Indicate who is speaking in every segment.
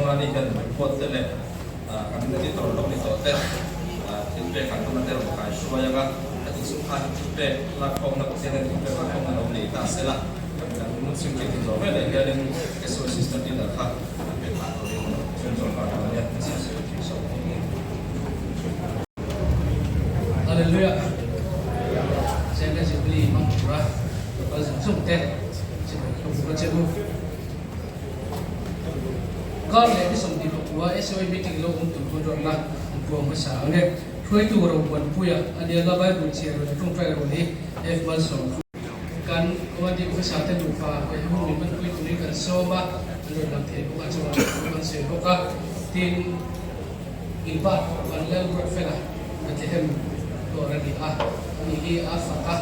Speaker 1: Nga ni hian report te leh kan editor lo ni tawh te thil pek an tum a te rawn kai hruai ang a, heti chung khan thilpek lakkhawmna Pathian hian thilpek lakkhawmna lo nei ta se la, kan chhimchhin thei zawh veleh hianin SOS Sister Leader kha thilpek lah turin chhunzawm nghal dawn nia,
Speaker 2: Hallelujah! Zela Jubilee hmang tura lokal zawng zawng te chibai ka buk a che u. Kar leh ni 24 SOA meeting lo awm tur hun rawtna an puang hmasa ang e. Hruaitu Ropuanpuia a nia la Bible chhiar rawn tawngtai rawn hi F Malsawm. Kan Commanding Officer te nupa hawi hun min hmanpui turin kan sawm a, an rawn lang thei bawk a, chungah thu kan sawi bawk a. Tin, Gilbert van Lalruatfela Bethlehem dawr a ni a, ani hi a fak a,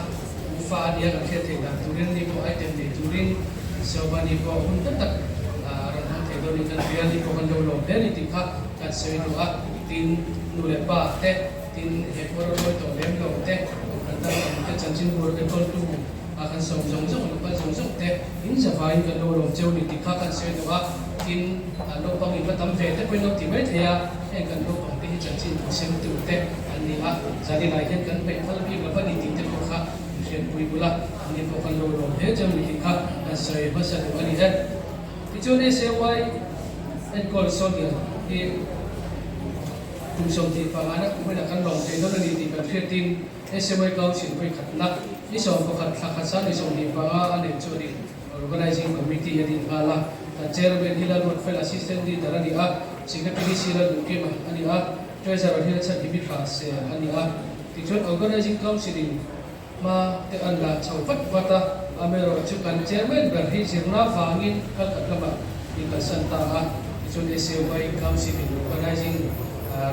Speaker 2: u fa a nia kan hriat theih dan turin ni pawh item nei turin kan sawm a, ni pawh hun tam tak a rawn hmang thei dawn in kan hria, ni pawh kan lo lawm hle a ni tih kha kan sawi duh a. Tin, nu leh pa te, tin, he khua ram mawi tawh lem lo te, kan dang ang te, chanchin bur enkawltu a kan sawm zawng zawng, lokal zawng zawng te, in zavaiin kan lo lawm cheu ni tih kha kan sawi duh a. Tin, naupang in va tam ve te pawhin lo ti mai thei a, heng kan naupang te hi chanchin thu sem tu te an ni a, zaninah hian kan hmeih phal bik lo va ni tih te pawh kha in hriatpui bul a, an ni pawh kan lo lawm hle cheu ni tih kha kan sawi hmasa duh a ni e. Tichuan SAY enkawl Sonia hi kum 25 na kum inah kan lawm thei dawn a ni tih kan hriatin SAY Council vawikhatna ni 11 thla khat sang ni 25 a neih chu a ni. Organizing Committee a din nghal a, kan Chairman hi Lalruatfel Assistant Leader a ni a, Secretary si Lalduhkima a ni a, Treasurer hi Lalchhanhimi Thlase a ni a. Tichuan Organizing Council in Hma te an la chho vat vat a, amaherawhchu kan chairman ber hi zirna vangin kalkhat lamah min kalsan ta a, tichuan SAY Council in organizing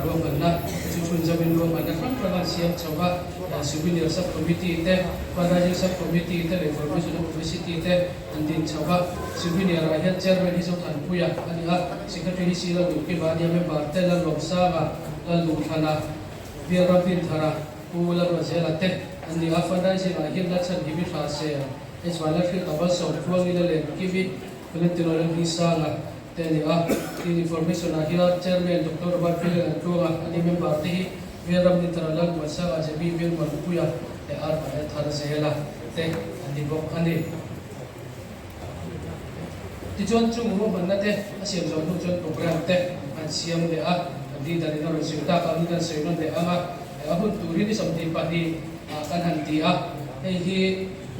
Speaker 2: ruahmanna chu chhunzawmin ruahmanna hrang hrang an siam chho va, Souvenir Sub Committee te, Fundraising Sub Committee te leh Information and Publicity te an din chho va, Souvenir ah hian chairman hi Zothanpuia a ni a, Secretary hi Sir Lalduhkima a ni a, member te Lallawmsanga, Lallungthlana, Bialram Dinthara, Pu Lalruazela te an ni a, fundraising ah hian Lachhan Himi Hra Se, HY Lalhrilh Tabal Sawm Tluangi Lalen Kimi, Valentino Lalhmingsanga te a ni a. Tin, information ah hian Chairman Doctor Robert Villian an tluang a, ani member te hi Velram Nitara Lalmuansanga, Jebby Vilmuanpuia leh RYL Tharzela te an ni bawk a ni. Tichuan chung ruahmanna te a siam zawh hnu chuan program te an siam leh a, kan leader in a rawn sawi tak ang in kan sawi nawn leh ang a, a hun turin i 22 ah kan han ti a, hei hi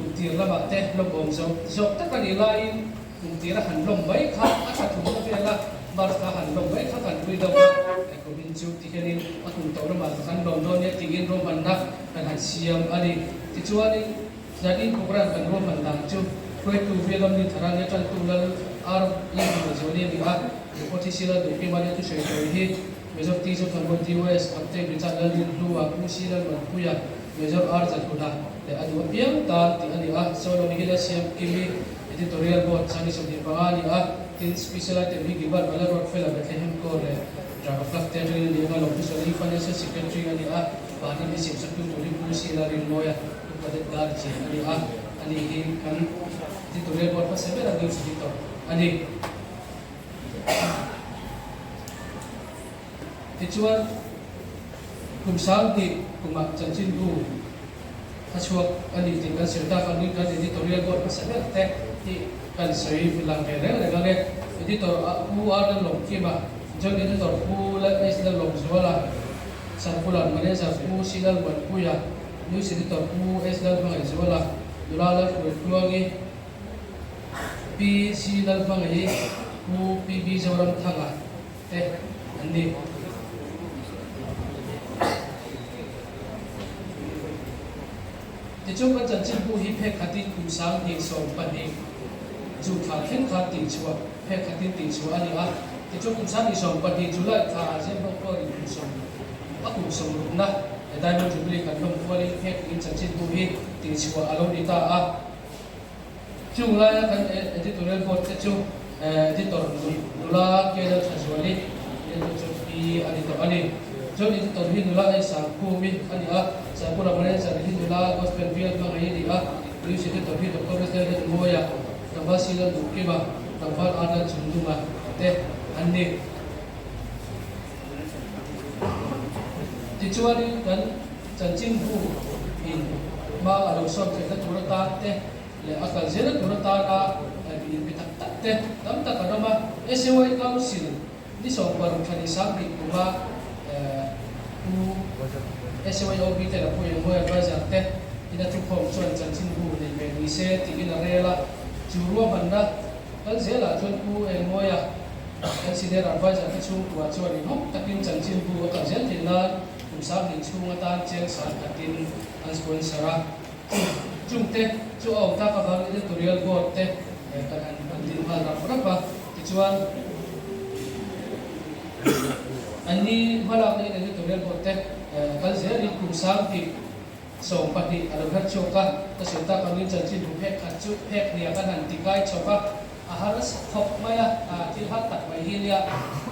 Speaker 2: kum tir lamah te lawmawm zawk zawk tak a nih laiin kum tir a han lawm mai kha a tha thum na vel a, March kha han lawm mai kha kan pui deuh a, hei kum in chu ti hianin a kum tawh lamah ka kan lawm dawn nia tiin ruahmanna kan han siam a ni. Tichuanin. Zanin program kan ruahman dan chu hruaitu Vietnam ni thara nia tantu Lal R Lalhmangaihzuali a ni a, Report hi Sir Duhkima nia thusawi tawi hi Major T Zothanbawi DOS Captain Richard Lalrinhlua Pu C Lalmanpuia Major R Zathuna leh a duh apiang tan tih a ni a, Solo hi Lalsiam Kimi Editorial Board Sani 25 a ni a, tin Special Item hi Gilbert Valerotfela Bethlehem Corps leh Drama Club te atangin a ni anga Lawmthusawi hi Financial Secretary a ni a, Vanram hi siamsaktu tur hi Pu C Lalrinmawia. Upa deuh dar chi a ni a, ani hi kan editorial board hmasa ber a news editor a ni. Tichuan, kum 2000 kumah chanchinbu a chhuak a ni tih kan sawi tak angin kan editorial board hmasa ber te hi kan sawi lang ve reng reng ang e. Editor Pu R Lalawmkima, Joint Editor Pu S Lalawmzuala, Sarpulan Manager Pu C Lalmuanpuia, News Editor Pu S Lalhmangaihzuala, Nula Lalhruaitluangi, Pi C Lalhmangaihi, Pu PB Zoramthanga te an ni. Tichuan kan chanchinbu hi phek khatin kum 2012 June thla thleng khan tihchhuah phek khatin tihchhuah a ni a. Tichuan kum 2012 July thla ah Zimbabwe pawhin kum sawm a kum sawmrukna Diamond Jubilee kan lawm kualin phek in chanchinbu hi tihchhuah a lo ni ta a. Chung laia kan editorial board te chu editor nula KL Thazuali nen chu pi a ni tawh a ni. Chuan editor hi nula A Sangkhumi a ni a, Sangkhura manager hi nula Gospel Bial hmangaih a ni a, news editor hi Doctor Israel Lalmawia, Tlangval Sila Duhkima, Tlangval Arnold Chhumdunga te. an ni. Tichuanin kan chanchinbu in hma a lo sawm theihna tur atan te leh a kal zelna tur atana in pe tak tak te tam tak an awm a. SAY Council ni 16 thla ni 20 kuma Pu SAYOB te la Pu Engmawi Advisor te ina thukhawm chuan chanchinbu nei ve ni se tiin a rel a. Chu ruahmanna kal zelah chuan Pu Engmawia Kan Senior Adviser te chhungkua chuan inhawk takin chanchinbu a kal zel theih nan kum 20 chhung atan cheng san khatin an sponsor a. Chungte chu a awm tak avangin Editorial Board te kan han han din nghal rap rap a. Tichuan, anni hmalakna in Editorial Board te kal zelin kum 20 a lo her chhuak a. Ka sawi tak angin chanchinbu phek khat chu phek hniah kan han ti kai chho va. A har khawp mai a, thil har tak mai hi nia.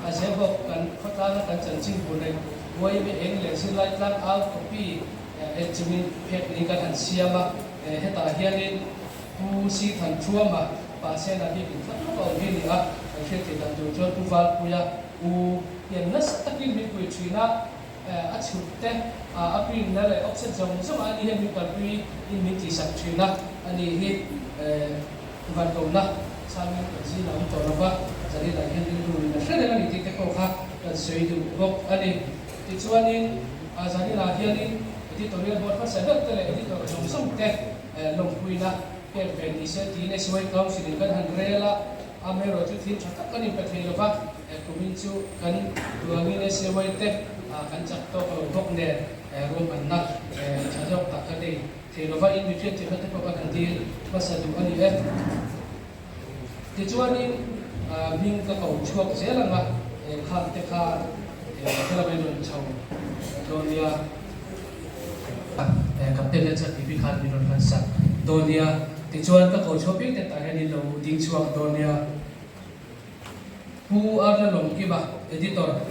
Speaker 2: A zia bawk kan khawtlanga kan chanchin bu nei Buaime eng leh zirlai tlang au copy en chungin phek ni kan han siam a. Hetah hianin Pu Si Than Thuama pa Sena bik in thlat lawk a awm hi a ni a. Kan hriat theih dan tur chuan Pu Valpuia u hian nasa takin min pui thin a, a chhut te, a print na leh offset zawng zawng ah ani hian min kalpui in min tihsak thin a, ani hi. Vanlawmna changin kan zin a awm tawh lo va, zaninah hian rilru in a hre reng a ni tih te pawh kha kan sawi duh bawk a ni. Tichuanin zaninah hianin editorial board hmasa ber te leh editor zawng zawng te lawmpuina pek ve ni se tiin SY Council in kan han rel a, amaherawhchu thil tha tak kan inpe thei lo va, kumin chu kan duangin SY te kan chak tawk lo bawk nen ruahmanna tha zawk tak ka nei. Thei lova in mi hriatthiamna te pawh kan han dil hmasa duh a ni e. Tichuanin hming ka ko chhuak zel ang a, khang te kha helama in rawn chho dawn nia. Captain leh chhan pipi khan min rawn hlan sak dawn nia. Tichuan ka ko chhuak piang te tah hian in lo ding chhuak dawn nia. Pu Arna Lawmkima, Editor.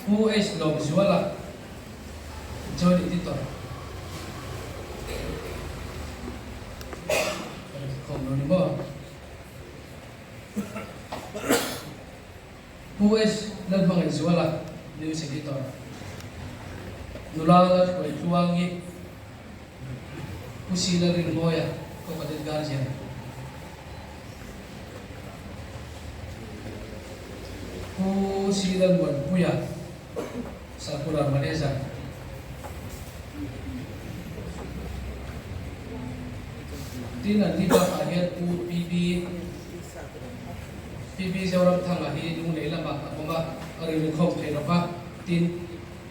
Speaker 2: Pu H Lawmzuala, Joint Editor. Khawm lo ni maw? Pu H Lalhmangaihzuala, News Editor. Nula Lalhruaitluangi, Pu C Lalrinmawia, Cocadet Guardian. Pu C Lalmuanpuia, Sakura Manager. Tin an ni bakah hian Pu PB PB Zoramthanga hi Lunglei lamah a awm a, a rilru khawm thei lo va. Tin,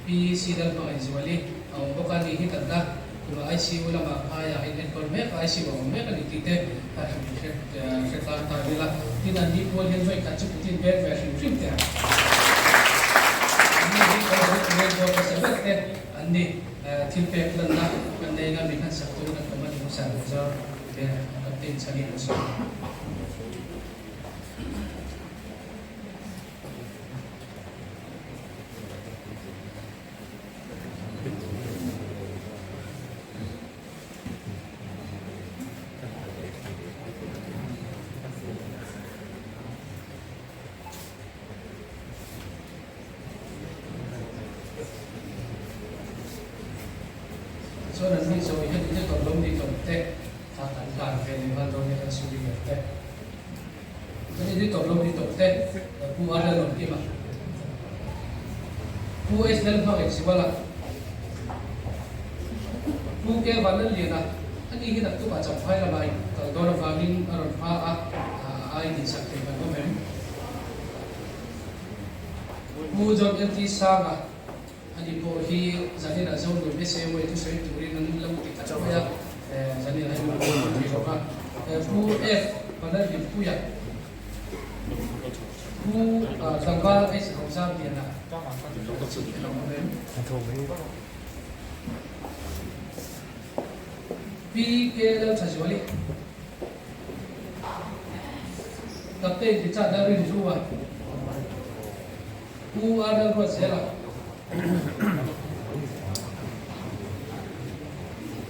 Speaker 2: Pi C Lalhmangaihzuali a awm bawk a, ni hi tatna kuma ICU lamah phaiah in enkawl mek a, ICU a awm mek a ni tih te a hrim hre hre tlang ta vel a. Tin an ni pual hian vawi khat chu Putin beng ve hrim hrim teh ang. An ni hi kan Editorial Board hmasa ber te an ni. Thil pek lanna kan nei anga min han sak tur kan awm a ni hmasa Mizo te Captain Chhani an sawi. Chuan an ni zawh hian enge tawrh lo ni tawrh te kha kan hlan ve leh nghal dawn nia kan souvenir te. Kan editor lo ni tawh te Pu R Lalawmkima, Pu H Lalhmangaihzuala, Pu K Vanlalliana, ani hi naktukah Champhai lamah in kal dawn avangin a rawn hma a, a ai dinsak thei kan awm em? Pu John LT Sanga, ani pawh hi zaninah Zonun SA way thusawi turin an lo ti tlat mai a, zaninah hian an lo ti bawk a. Pu F Vanlalhlimpuia, Pu Tlangval H Rozamliana, Pi K Lalthazuali, Captain Richard Lalrinhlua, Pu A Lalruatzela,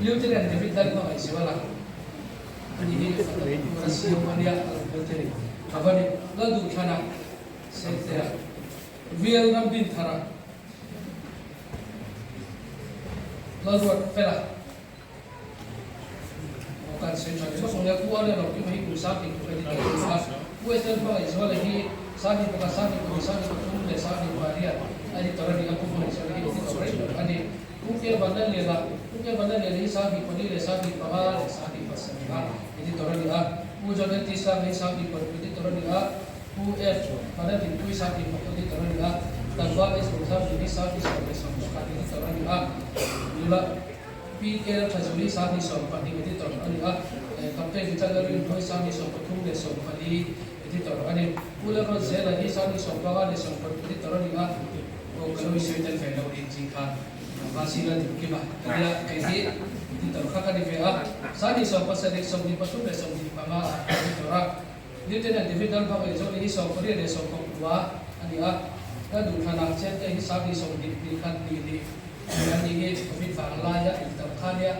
Speaker 2: Lieutenant David Lalhmangaihzuala. Ani hi fak tur a siam a nia a lo kal thei. A va ni Lalduhthlan a Sente a Vial ram din thar a Lalruat fel a Aw kan sawi tha leh lawk ang nia Pu Arya lo kima hi kum sang tih tur a ni tawh a ni a Pu Ethel Hmangaihzuala hi 21, 22, 23 leh 28 a ni tawh a ni a Pu Hmangaihzuala hi ni tawh reng lo a ni. Pu Ke Vanlalliana, Pu Ke Vanlalliana hi 24 leh 25 leh 27 a editor a ni a. Pu John NT Sang hi 26 editor a ni a. Pu F. Vanlaltinpui 24 editor a ni a. Tlangval S. Rosangpui hi 21 editor a ni a. Nula P. K. Lalthazuli 22 editor a ni a. Captain Richard Lalrinhluai 33 leh 14 editor a ni. Pu Lalruatzela hi 15 leh 20 editor a ni a. Aw ka lo i sawi tel ve lo rin chi kha Vasi la dik kim a ka nia kei hi editor kha ka ni ve a Sani 17 23 leh 25 ah ka editor a Lieutenant David Lalbang leh Johnny hi 18 leh 19 a ni a ka duh thlan ah Chente hi Sani 20 hnih khat hnih hnih a ni hi Covid vang laia editor kha nia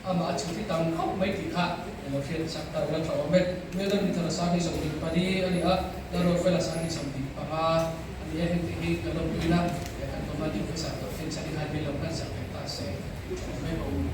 Speaker 2: Amah a chhuti tam khawp mai tih kha i lo hriat chak ta ila tha awm e. Mizoram mi thar 24 a ni a, Lalruatfela 25 a ni e. Heng tih hi kan lo puin a, kan commanding officer Captain Chani khan min lo hman sak ve ta se tha awm e ka u.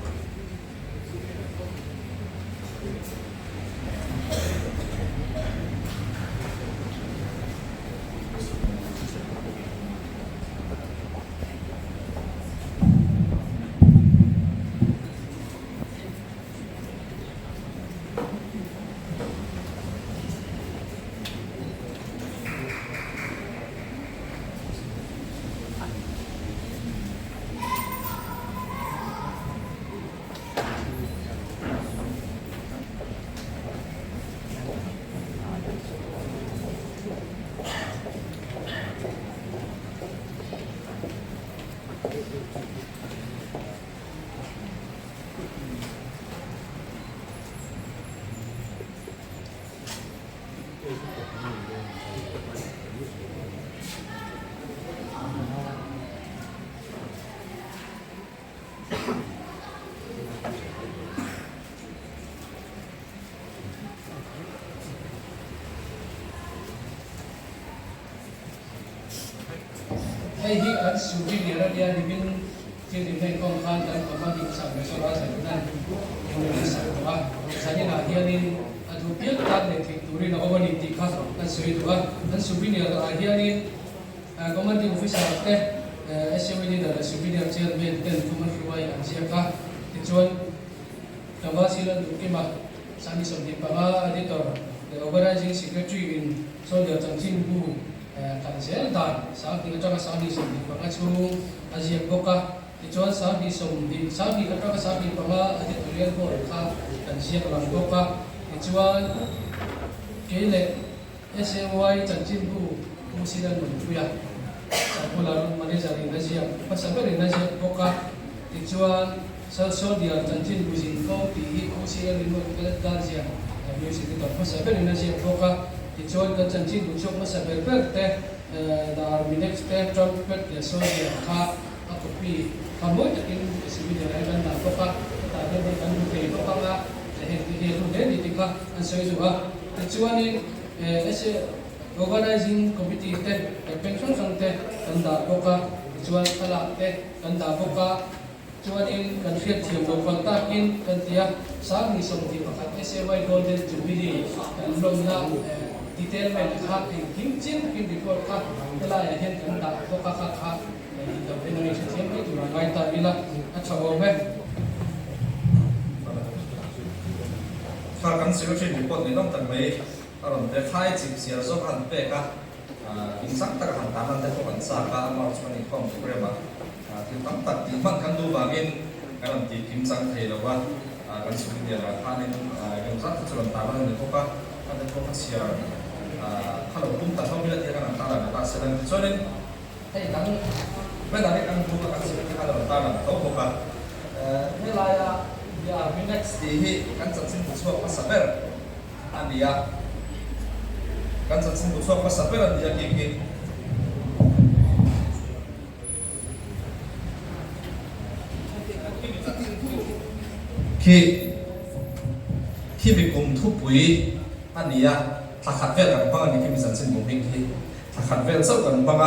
Speaker 2: Hei hi kan souvenir a nia nimin thil inneih khawm khan kan commanding sak leh sawrah zanin an sak tawh a, zaninah hianin a duh piang tan leh theih turin a awm a ni tih kha kan sawi duh a. Kan souvenir ah hianin commanding officer te SUV leader leh souvenir chairman ten thum an hruai an ziak a, tichuan Tlangval Silan Duhkima Sani 25 editor leh organizing secretary in Soldier chanchinbu Kal zel dan 20 atanga 25 chhung a ziak bawk a, tichuan 20 20 atanga 25 editorial board kha kan ziak lang bawk a, tichuan kei leh SAY chanchinbu Pu Silan Nunpuia Circular Manager in a ziak hmasa berin a ziak bawk a, tichuan Soldier chanchinbu zin fo tih hi Pu Silan Rinmuan ziak News Editor hmasa berin a ziak bawk a. Tichuan kan chanchin duh chhuak hmasa ber ber te, The Arminex te, Trumpet leh Soldier kha a copy kha mawi takin souvenir ah hian kan dah bawk a, hetah hian hei kan hmu thei bawk ang a, heng te hi a hlu hle ni tih kha an sawi duh a. Tichuanin SA Organizing Committee te leh peng hrang hrang te kan dah bawk a, tichuan thlalak te kan dah bawk a. Chuanin kan hriatthiam loh palh takin kan ti a, 21 SAY Golden Jubilee kan lawmna detail vel kha engkim chiang takin report kha helaiah hian kan dah bawk a, kha kha in lo en a hrethiam mai tur a ngai ta ila a tha awm e.
Speaker 1: Kha kan secretary report ni lawm tak mai a rawn pe thlai chip chiar zawk a han pek a, in sang taka han tan te pawh kan chak a, amah chuan inkhawm programme ah Thil tam tak tih hman kan duh vangin kan rawn tih kim chang thei lo a, kan souvenir ah khanin engemaw zat kha chu rawn tarlan a ni bawk a, a te pawh kha chhiar kha lo tum ta hlawm ila tih khan an tarlan ta se lang. Tichuanin hei dang banner hi kan bung a kan chhiar te khan a rawn tarlan tho bawk a. Helaia The Arminex tih hi kan chanchin bu chhuak hmasa ber a ni a, kan chanchin bu chhuak hmasa ber a ni a khi khi. Khi khi mi kum thum. kumpui a ni a, thla khat vel kan hmang a ni khi mi chanchinbu hming hi. Thla khat vel chauh kan hmang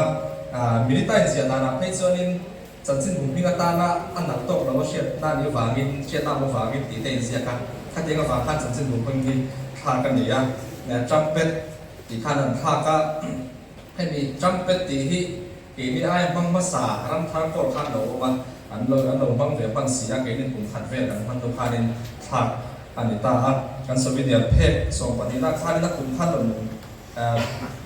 Speaker 1: a, minute a inziah danah phei chuanin chanchinbu hming atana a nalh tawk lo a hriatna a nih avangin, hriatna awm avangin tih te a inziak a, khatiang avang khan chanchinbu hming hi thlak a ni a, trumpet tih khan an thlak a, hemi trumpet tih hi Keini aia hmang hmasa ram thar kawl khan lo awm a, an lo an lo hmang ve hman si a, keini kum khat vel kan hman hnu khanin thlak a ni ta a. Kan souvenir phek sawmpahnihna khanin a kum khan rawn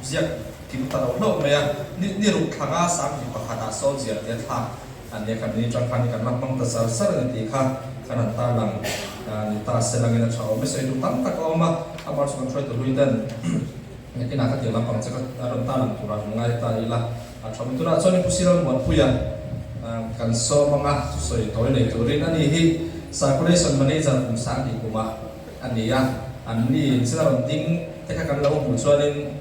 Speaker 1: ziak kim ta lo hlauh mai a, ni ni ruk thlanga sanghnih pakhatah sawn ziah tia thlak a ni a, kan ni atang khanin kan la hmang ta zar zar a ni tih kha kan han tarlang ni ta se langin a tha awm e. Sawi duh tam tak a awm a, amah chu kan hruaitu hlui ten. Nakinah ka tir lampang che ka rawn ta lang turah kan ngai ta ila a tha mai. Tunah chuan Pu Siral Muanpuia kan sawm anga thusawi tawi nei turin a ni hi Circulation Manager kum sang tih kumah a ni a, an ni in china rawn ding te kha kan lo hmuh chuanin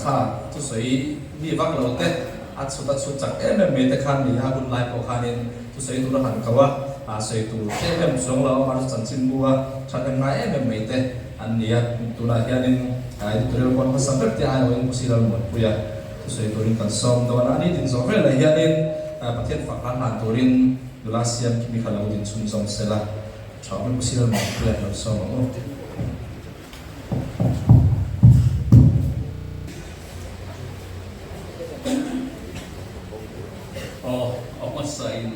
Speaker 1: kha thusawi mi vak lo te a chhut a chhut chak em em mai te khan ni a, hun lai pawh khanin thusawi tur a han ko a, sawi tur em em chuang lo amah chu chanchinbu a thahnem ngai em em mai te. An ni a, tunah hianin editorial board hmasa ber te aiawhin Pu Siral Muanpuia thusawi turin kan sawm dawn a, ni din zawh velah hianin Pathian fak hlan hlan turin nula siam khi mi kha lo din chhunzawm sela tha awm e Pu Siral Muanpuia lo sawm ang u.
Speaker 3: Aw, a hmasain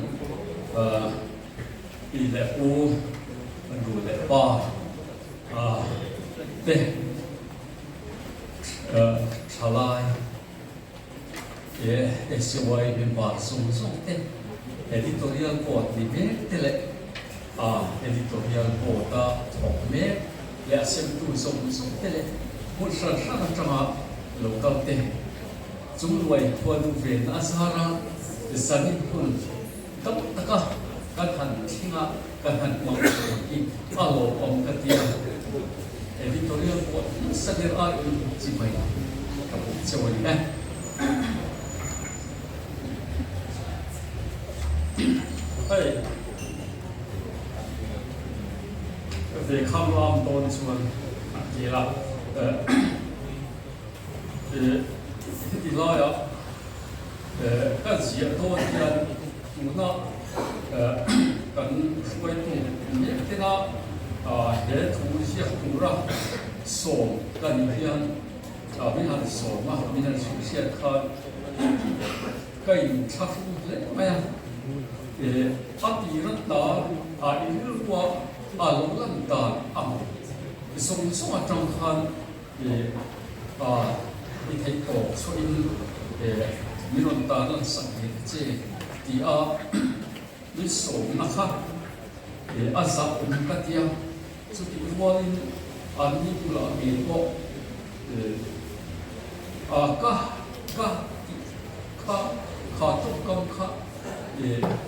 Speaker 3: Pi leh Pu, Nu leh Pa te thalai SY member zawng zawng te editorial board ni mek te leh editorial board a thawk mek leh a semtu zawng zawng te leh hmun hran hran atanga lo kal te chungluai khuanu venna a zara zanin hun Dam taka kan han thleng a, kan han hmang tur hi a lawmawm ka ti a, editorial pawh nasa ber aiin chi mai ka bawk cheu a ni e. Hei ve kham lam dawn chuan a ti la, heti laiah Ka ziah dawn hian tuna kan hruaitu mek tena he thu ziak tura sawm ka nih hian min han sawm a, min han hrilhhriat khan ka inthlahrung hle mai a. A tir ata a rilrua a lo lan dan ang zawng zawng atang khan I theih tawk chhuahin min rawn tan lan sak ve ta che ti a min sawmna kha a zah awm ka ti a, chutih rualin an ni bulah ngei pawh ka ka tih kha kha tawngkam kha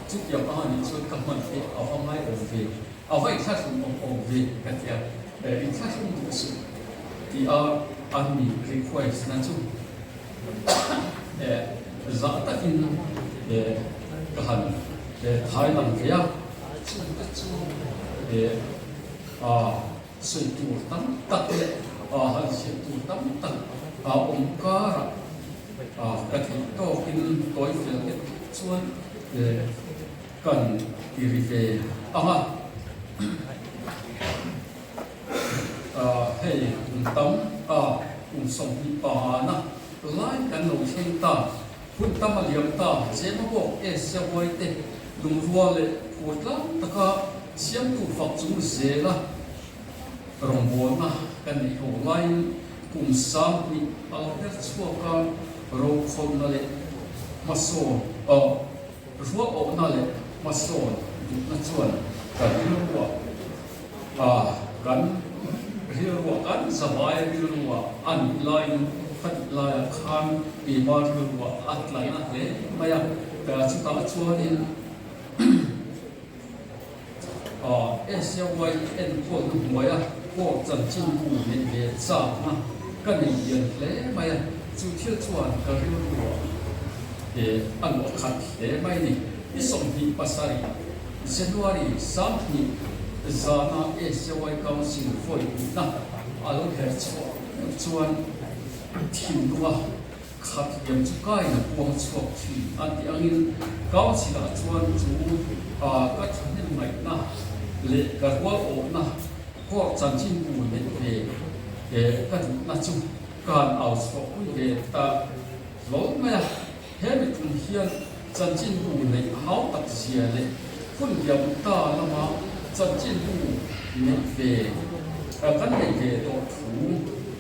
Speaker 3: chutiang a nih chuan ka hman theih a va ngai awm ve. A va inthlahrung awm awm ve ka ti a, inthlahrung duh suh ti a an mi request na chu zah takin ka han thai lang ve a, chung te chu sawi tur tam tak leh han ziah tur tam tak a awm karah ka theih tawkin tawi fel te chuan Kan ti ri ve ang a, hei kum tam ta, kum 25 na lai kan lo thleng ta, hun tam a liam ta, Zema bawk Asia huai te lungrua leh phur tlang taka siamtu fak chung zela rawngbawlna kan neih ho laiin kum 20 a lo her chhuak a, rokhawlhna leh hmasawn Ruah awhna leh hmasawn duhna chuan kan rilruah kan rilruah kan zavai rilruah a nih laiin ka tih laiah khan keimah rilruah a tlaina hle mai a, chutah chuanin SAY enkawlna hnuaia court chanchinbu neih ve chakna ka nei lian hle mai a, chu thil chuan ka rilruah a luah khat hle mai a ni. Ni 27 January 20. Zana SAY Council vawi hmuhna a lo her chhuah meuh chuan thinlunga khat liam chu kaina puang chhuak thin a tih angin Council-ah chuan chu ka thahnem ngaihna leh ka rual awhna court chanchinbu neih ve ka duhna chu kan au chhuahpui ve ta hlawl mai a. He mitum hian chanchinbu neih hau tak zia leh hun liam ta lama chanchinbu neih ve kan neih ve tawh thu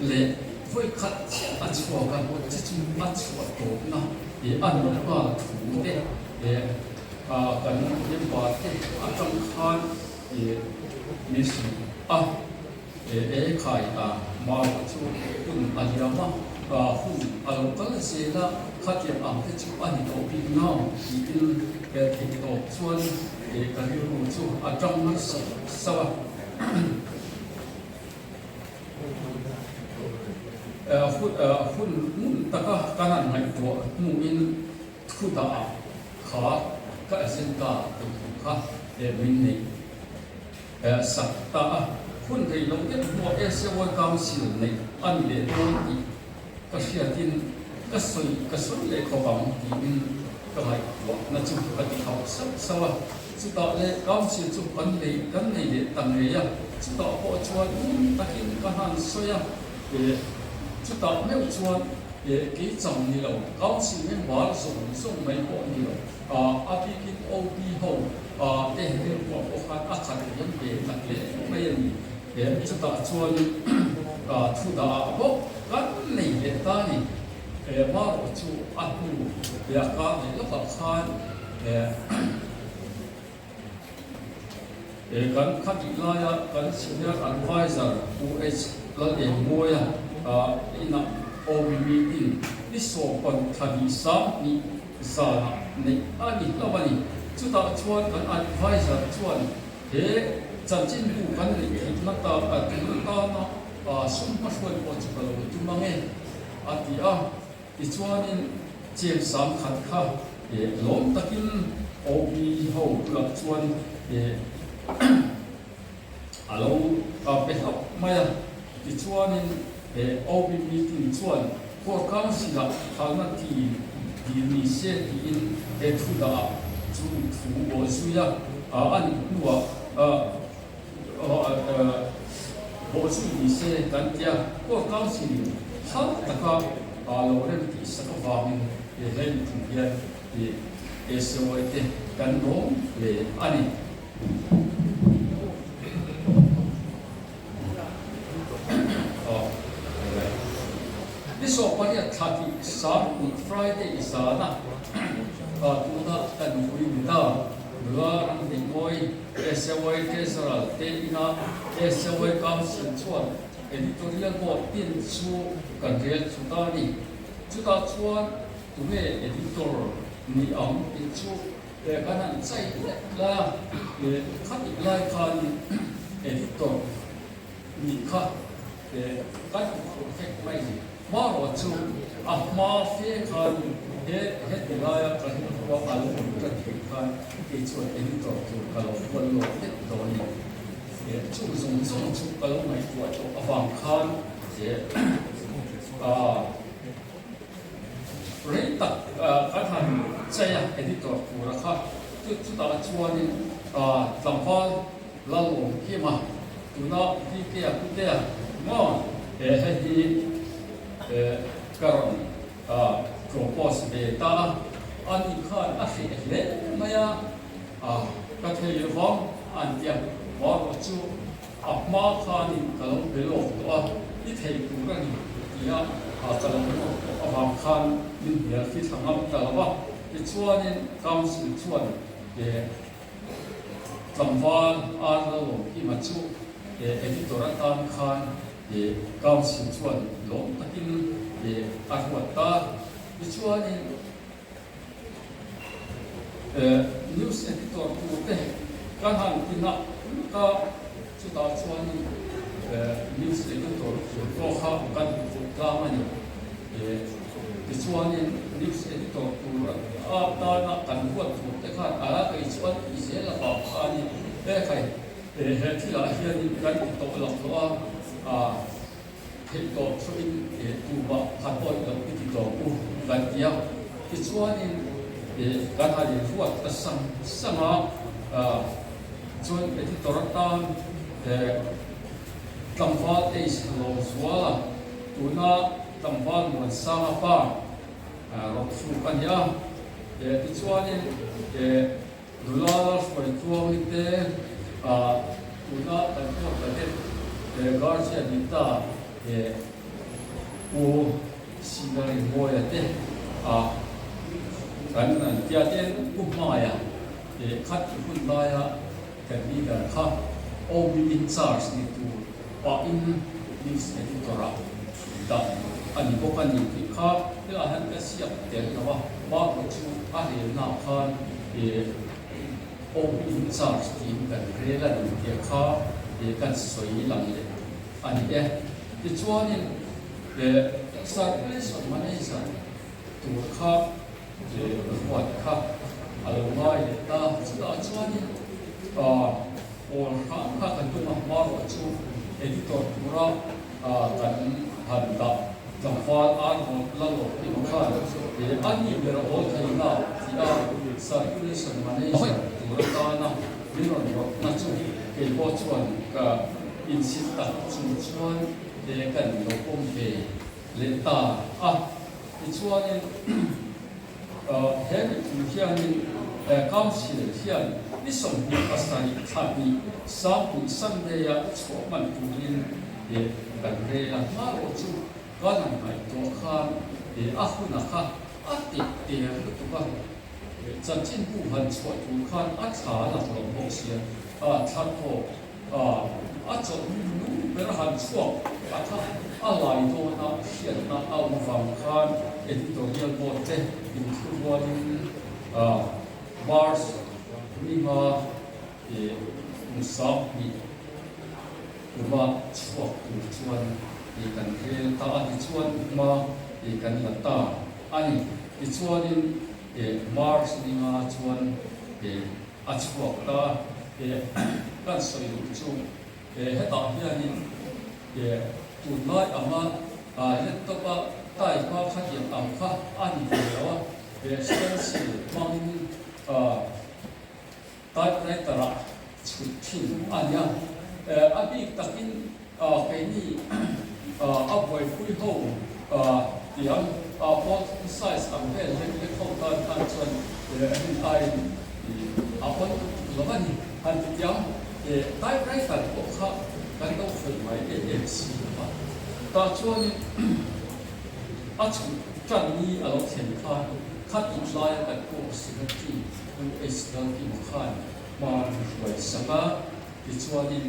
Speaker 3: leh vawi khat chiah a chhuak a, chi chu a chhuah tawpna a nuam nghal thu te kan member te atang khan min hrilh a. E khai a, Mark chu hun a liam a, hun a lo kal zel a, khatiang ang te chu a ni tawh bik nau tiin hel theih tawp chuan ka rilru chu a tang nasa sauh a. Hun ngun taka kan han ngaihtuah hnuin thu dah kha ka agenda tih thu kha min neih. Sak ta a, hun rei lo deuh hnuah SAY Council neih a ni leh dawn tih ka hriatin ka sawi ka sawi leh khawp ang tiin ka ngaihtuahna chu ka ti hauh sauh sauh a. Chutah leh Council chu kan nei kan nei leh ta ngei a, chutah pawh chuan ngun takin ka han sawi a, chutah meuh chuan kei chang ni lo, Council member zawng zawng mai pawh ni lo, a bikin OB ho te rilruah pawh khan a khat liam ve tak hle mai a ni. Chutah chuan thu dah ah bawk kan nei leh ta a ni. Marawh chu a hnu leh a kar leh lawkah khan kan khatih laia kan Senior Adviser Pu H. Lalengmawia inah OB meeting ni 16 thla hnih 20 Zanah neih a ni hlauh a ni. Chutah chuan kan adviser chuan he chanchinbu kan neih theihna ta tur tana sum hmahruai pawh chu ka lo tum ang e a ti a. Tichuanin cheng 10,000 kha lawm takin OB ho bulah chuan a lo pe hlauh mai a. Tichuanin OB meeting chuan Court Council-ah phalna ti dil ni se tiin he thu dah chu thu bawh zui a, a nih hnuah bawh zui ni se kan ti a. Court Council-in phal taka lo rem tih sak avangin he meeting hian SOA te kan lawm hle a ni. Ni 18 thla tih 20 Friday zana tuna kan ui ni ta. Nula Ramdingawi SAY Treasurer te ina SAY Council chuan Editorial Board tin chu kan rel chu ta a ni. Chutah chuan tunge Editor ni ang tih chu Kan han chai lek lai a, khatih lai khanin editor nih kha kan huphurh vek mai ni. Hmarawh chu a hma fe khanin he heti laia ka rilrua a lo awm tan theih khan kei chuan editor tur ka lo hual lawk vek dawn ni. Chu zawng zawng chu ka lo ngaihtuah tawh avang khan Rei tak kan han chei a editor tura kha chu chutah chuanin tlangval Lalawm Kima tuna VK-a Putea maw he hei hi ka rawn propose ve ta a, ani khan a hreh hle mai a, ka thei vang an tia marawh chu A hma khanin ka lo be lawk tawh a, i thei tur a ni tia ka lo lawk tawh avang khan min hnial fi thla ngam ta lo va. Tichuanin Council chuan tlangval Ar Lalawmkima chu Editor atan khan Council chuan lawm takin a ruat ta. Tichuanin News editor tur te kan han ti nak nak a, chutah chuanin news editor tur pawh kha kan hmu fuh tlang a ni. Tichuanin news editor tur atana kan huat tur te khan a kei chu an tih zel avang kha a ni. He khai. He thilah hianin kan ti tawh lo tawh a, theih tawh thuin tumah khat awih loh i ti tawh u kan ti a. Tichuanin kan han inruat ta sang sang a, chuan editor atan tlangval Ace Lawmzuala tuna tlangval Muansanga pa rawn thluk a ni a. Tichuanin Nula hruai tluangi te tuna kan pawh cadet guardian ni ta Pu Sinari Mawia te kan an tia ten Pu Hmaia khat hun laia kan leader kha OB in charge ni tur pahin news editor ah dah a ni bawk a ni tih kha helaiah hian ka ziak tel lo a, Bible chu a relnaah khan OB in charge tiin kan rel a ni tih kha kan sawi lang leh a ni e. Tichuanin circulation manager tur kha ruat kha a lo ngai leh ta, chutah chuanin Pawl hram kha kan tum a, hmarawh chu editor tura kan han dah tlangval Arnold Lalawk i khan a ni ber a awl thei na tih a circulation manager tur atana min rawn rawtna chu kei pawh chuan ka insit tak chung chuan kan lo pawm ve leh ta a. Tichuanin he mipui hianin Council hian ni 27 thla hnih Sangpui Sunday-a chhuah hman turin kan rel a, hmarawh chu kan han ngaihtuah khan a huna kha a teh ter lutuk a, chanchinbu han chhuah tur khan a thla a lang lo bawk sia, thla tawp A chawlh nung ber han chhuak a kha a lai dawn a hriatna a awm avang khan editorial board te inthu rualin March ninga 2000 kuma chhuak tur chuan kan rel ta a, tichuan hma kan la ta a ni. Tichuanin March ninga chuan A chhuak ta e kan sawi duh chu e hetah hianin e tunlai anga laptop a type a khatiang ang kha a ni ve lo a, e stencil hmangin typewriter ah chhut thin a nia. E a bik takin keini a buaipui ho tiang pawl thum size ang vel lek lek ho tan khan chuan rin aiin a awn tuk lo a ni. Han ti tiang typewriter pawh kha kan lo khawih mai em em si lo va. Tah chuanin a chhut tan ni a lo thlen khan khatih laia kan pawh secretary Pu H Lalkima khan hma min hruai sak a, tichuanin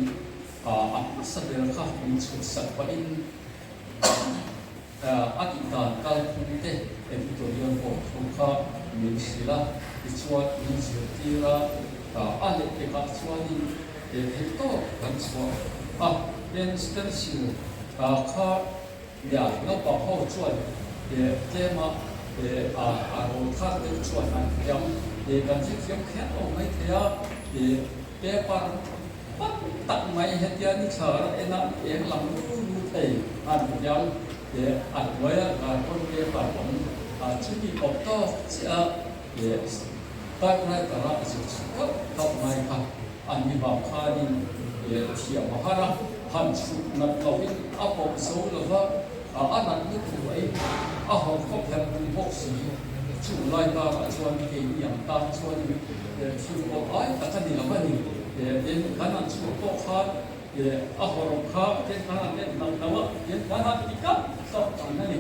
Speaker 3: A hmasa ber kha min chhutsak pahin a tih dan kalphung te editorial board ho kha min hrilh a, tichuan min zirtir a, a lehpekah chuanin theih tawp kan chhuah a, pen stencil kha nia naupang ho chuan tlema a rawl thak deuh chuan an thiam, kan hrethiam kher lo maithei a, paper Pat tak mai hetia ni thla ram enah ni eng lam lu lu thei a ni hian a hnuaia carbon paper awm chumi awp tawk chiah a typewriter a zir chhuah kauh kauh mai kha a ni vang khanin thiam a har a, han chhut nat lovin a pawh zo lova a nat lutuk mai a haw khawp herh pui bawk si. Chu lai karah chuan keini ang tan chuanin thil pawh ai tak a ni lo a ni. Tin, kan han chhuah pawh khan a hawrawp kha ten kan han en hlauh hlauh a, tin kan han ti kap kap thin a ni.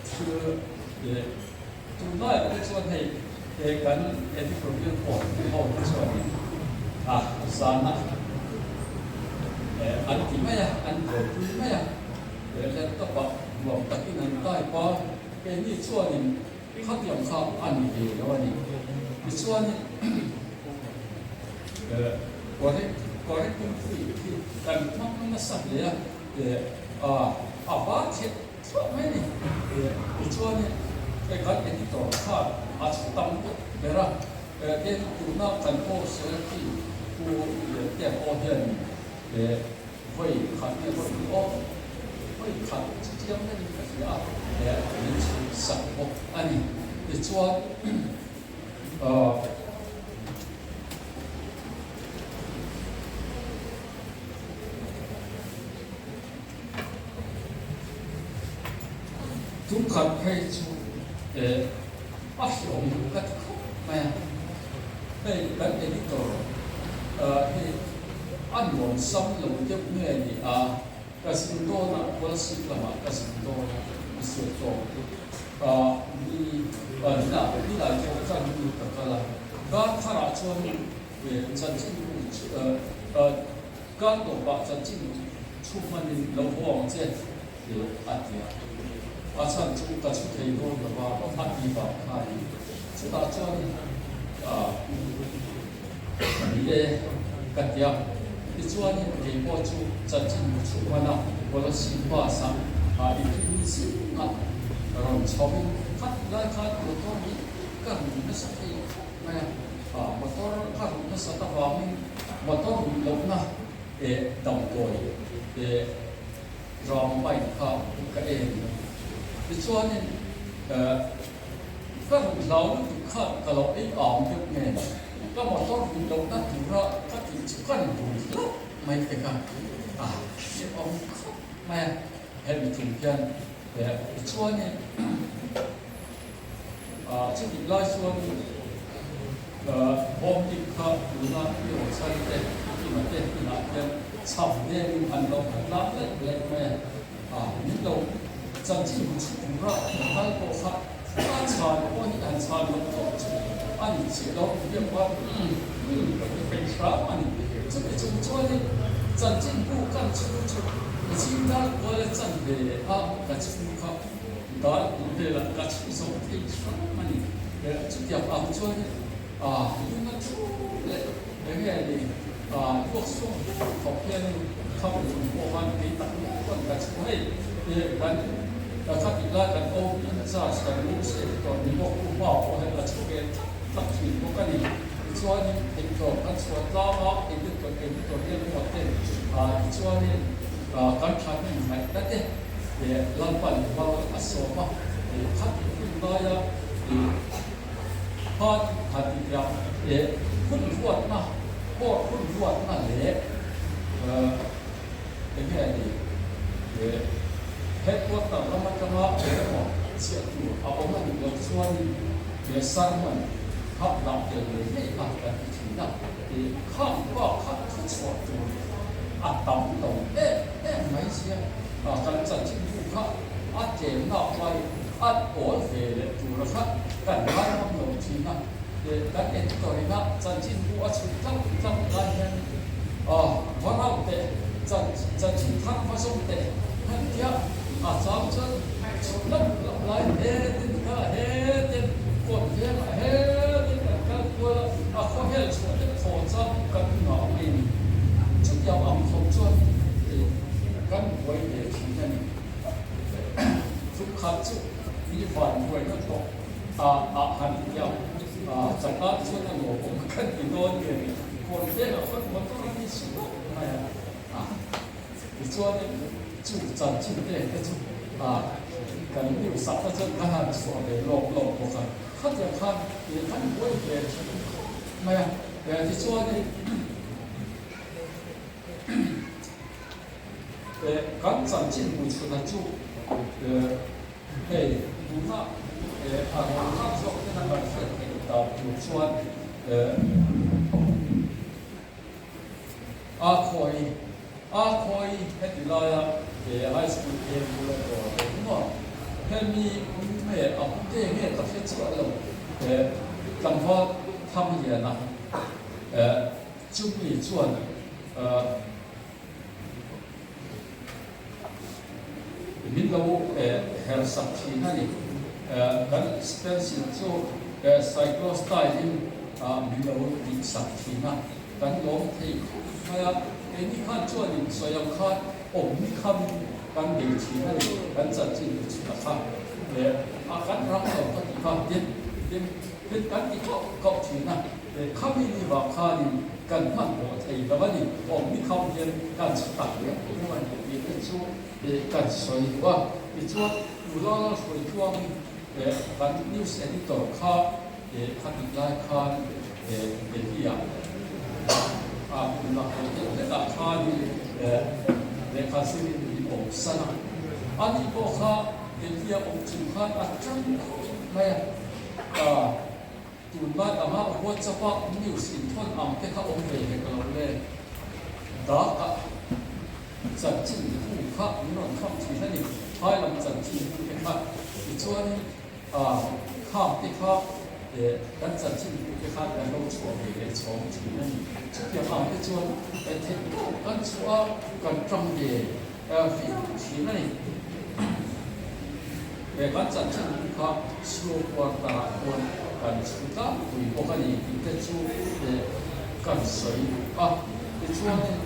Speaker 3: Thil tunlaiah te chuan hei kan editorial board ho te chuanin zana an ti mai a, an buaipui mai a. Laptop ah nuam takin an type a, keini chuanin khatiang kha a ni ve lo a ni. Tichuanin correct correcting fee hi kan hmang nasa hle a, a var thlet thluah mai a ni. Tichuanin kan editor khan a chhu tam deuh ber a, tin tuna kan post secretary. Pu Liantea pawh hianin vawi khat nge vawi hnih aw, vawi khat chutiang deuhin ka hria a, min chhun sak bawk a ni. Tichuan Tum khat phei chu a hriawm ka ti khawp mai a, hei kan editor hi a nuam sam lo deuh nge ni a, ka zin dawn a, Kolasib lamah ka zin dawn a, i sawi tawk ni nilai thawk tan mi ka kal a, dar tharah chuan chanchin Kar tawpah chanchin chhu hmanin lo haw ang che tih a ti a. A chhan chu ka chhu thei dawn lo va, a ti vang khain chutah chuan ni e ka ti a. Tichuanin kei pawh chu chanchin bu chhu hmana policy bus-ah a inrin zingah rawn chhoin khat lai khan motor hi ka rui nasa thei khawp mai a. Motor ka rui nasat avangin motor ruih lohna damdawi ram bike kha ka en. Tichuanin ka ruih hlau lutuk kha ka lo ei am deuh nen ka motor ruih lohna tura ka tih chu kan rui hlauh mai te kha a hrehawm khawp mai a. Hemi tum hian tichuanin Chutih lai chuan bawm dik kha tuna i rawn chhan te, i te inah hian chham dengin an lo han tlang leh leh mai a, min lo chanchin bu chhuk tura an kal pawh kha a chhan pawh hi han chhan loh tawp chu a ni chiah lo biak khan umm umm ka ti peih hram a ni. Chuti chung chuanin chanchin bu kan chhu chu zing dar kuala chan ve a ka chhu kha. Dar tih velah ka chhu zo thei hram a ni. Chutiang ang chuan lung a thu leh eng nge ni luak sawm khawp hianin kham lung pawh khan kei tak miah chuan ka chhu hei kan ka tih lai kan OB in charge kan room editor ni bawk u hma pawh hian a chhu ve tlak tlak thin bawk a ni. Tichuanin theihtawp kan chhuah tlang a editor editorial board ten tichuanin kan thahnem ngaihna te Lalpan mal a sawm a, khatih hun laia khan han ti teh ang, hun ruatna, court hun ruatna leh eng nge ni, headquarter lam atanga eng emaw chhiah tur a awm a nih loh chuanin sermon kha dah tel ngei ngei kha kan ti thin a, khang bak kha thuchhuah tur a tam lo em em mai sia. Kan chanchin bu kha a tlem lak lai a awl ve leh tura kha kan ngai ngam lo thin a, kan editor ina chanchin bu a chhun tlak tlak lai hian va rauh teh, chanchin thar va zawng teh han tia a chang chuan chhun hlauh hlauh lai he tin kha he tin kawt vengah he tin kan kal kual a, a khawhel chhuah te thaw chang kan ngah mai a ni. Chutiang ang khawp chuan Kan buai ve thin a ni. Thupkhat chu mi van buaina tawh ah han ti ang. Chakar chuan a lawmawm kan ti dawn nge ni. Kawn velah khawn motor a ni su lawk mai a. Tichuanin chu chanchin te te chu kan news ah te chuan kan han chhuah ve lawk lawk bawk a. Khatiang khan kan buai ve thin khawp mai a. Tichuanin. Kan chanchin hmu chhuna chu hei tuna a rawn khat zawk tena kan hriat theih dan tur chuan a khawi a khawi heti laia high school eng bula dawr ve maw hemi nge a pute nge ka hre chiah lo tlangval Thangliana Chumi chuan min lo her sak thin a ni. Kan stencil chu cyclostyle in min lo tih sak thin a, kan lawm thei khawp mai a. Keini khan chuanin sawi ang khan awmni khamin kan bei thin a ni, kan chanchin ti chhun a kha. A kan ram lo ka tih kha tin tin kan ti kauh kauh thin a. Khami ni vang khanin. kan hmanhmawh thei lo a ni. Awm ni kham hian kan chhu tak riau riau a ni tih te chu kan sawi duh a. Tichuan, nula hruaitluangin kan news editor kha khatih lai khan Delhi-ah a nula hawi deuh hlekah khanin lehkha zirin min awm san a. Ani pawh kha Delhi-a awm chung khan a tang khawp mai a. Tunlai anga WhatsApp-a news inthawn ang te kha awm ve hek lo le. Dark-ah chanchin hu kha min rawn kham thin a ni. Phai lam chanchin hu te kha. Tichuanin khang te kha kan chanchin hu te khan kan lo chhuah ve leh chhawng thin a ni. Chutiang ang te chuan theih tawp kan chhuah a, kan tang ve viau thin a ni. He kan chanchin hu kha slow quarter-ah chuan kan chhu tlangpui bawk a ni tih te chu kan sawi duh a. Tichuanin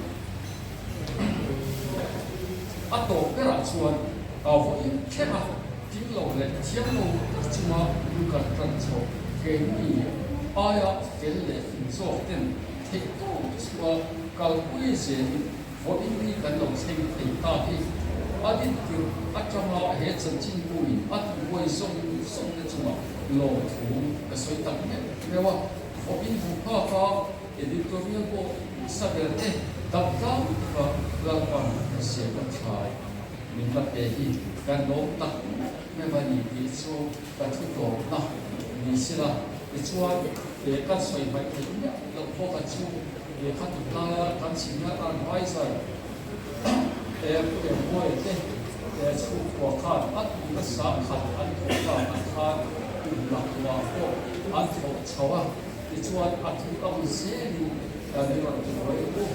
Speaker 3: a tawp berah chuan vawiin thleng a tling lo leh thiam lo tak chunga lu kan tan chho keini aia fel leh fing zawk ten theih tawp chhuah kalpui zelin Vawiin hi kan lo thleng thei ta hi. A dintir atanga he chanchinbuin a tibuai zawng zawng te chungah lawmthu ka sawi tak meuh meuh a. Vawiin hmu phak a editorial board hmasa ber te damtlang taka Lalpan ka siam a thlai min la pe hi kan lawm tak meuh meuh a ni tih chu ka thu tawpna ni sela. Tichuan, kan sawi hmaih theih miah loh bawk a chu. Lehkha tih laia kan senior adviser Pu Engmawia te chhungkua khan a tuna sangkhat an thawh tak ah khan kum lakluah pawh an thawh chho a, tichuan a thu ang zelin kan rawn hruai u,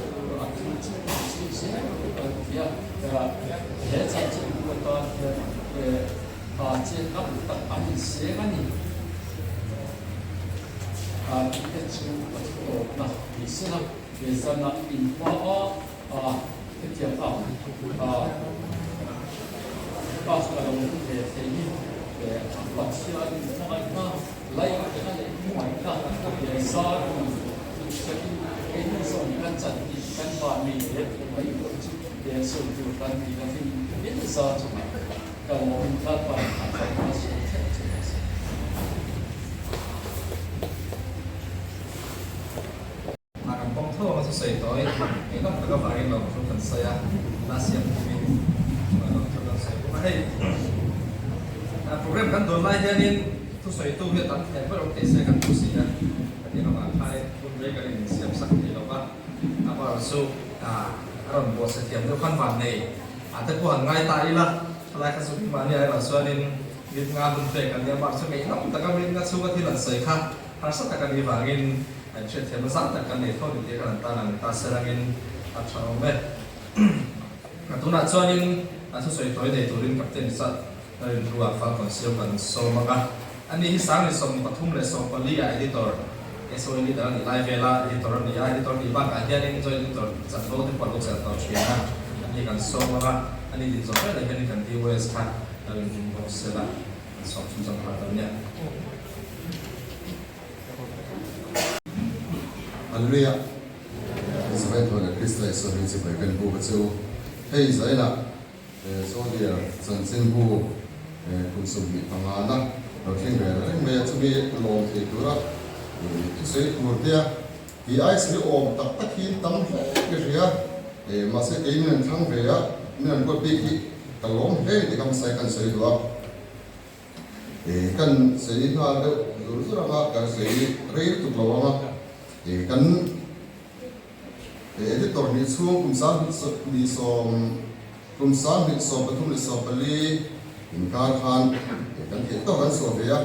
Speaker 3: a thu chu an chhui zel an ti a, he chanchinbu atan hian chet tam tak an inseng a ni. Tih te chu a thu tawpna ni sela, he zana inhma a hetiang ang a ka lo hmu ve thei hi Pathian hmangaihna, laihna leh hmangaihna zar a ni tih hretin keini zawng kan chan tih kan van nei leh mai pawh chu sawi tur kan ni lovin min zar chungah Ka lawm Lalpa a tlawmna sawi theuh che ka si.
Speaker 1: A kan pawm tho anga thusawi tawi engam tak avangin lo thu kan sawi a, la siam tumin lo thu kan sawi bawk a. Hei program kan dawn lai hianin thusawitu hi a tam thei ber awm thei se kan thu si a, ka tih avang khanin hun rei kan insiam sak thei lo va, amaherawhchu a rawn buatsaih thiam deuh khan vannei. A te pawh han ngai ta ila, thalai kha chu keimahni ah erawh chuanin mit nga hun pek an nia, mahse chu ngeihnawm taka mit nga chhunga thil an sawi kha harsa tak a nih vangin an hriatthiamna zau tak kan nei tho ni tih kha kan tan ang ta serangin a tha awm e. Tunah chuanin a thusawi tawi nei turin Captain Richard Rinhlua Falcon Siau kan sawm ang a, ani hi Sangli 34 ah Editor, SOE Leader a nih lai vela Editor a ni a, Editor nih bakah hianin Joint Editor chanvo te pawh a lo chelh tawh thin a, ani kan sawm ang a, ani din zawh velah hianin kan DOS kha a rinhlum bawk sela kan sawm chhunzawm nghal dawn nia.
Speaker 4: Hallelujah! Israel thawh leh Krista Isua hming chibai kan buk a che u. Hei Israel-ah Soldier chanchinbu kum 25 na lo thleng ve reng mai a, chumi lawm thei tura thusawi tur te a tih ai sawi awm tak tak hi tam hle ka hria. Mahse kei min an thlang ve a, min an ruat bik hi ka lawm hle ni tih ka hmasa hi kan sawi duh a. Kan sawi nghal deuh zur zur ang a, kan sawi rei lutuk lo ang a, kan. Editor nih chhung kum 2034 inkar khan kan theih tawk an chhuah ve a,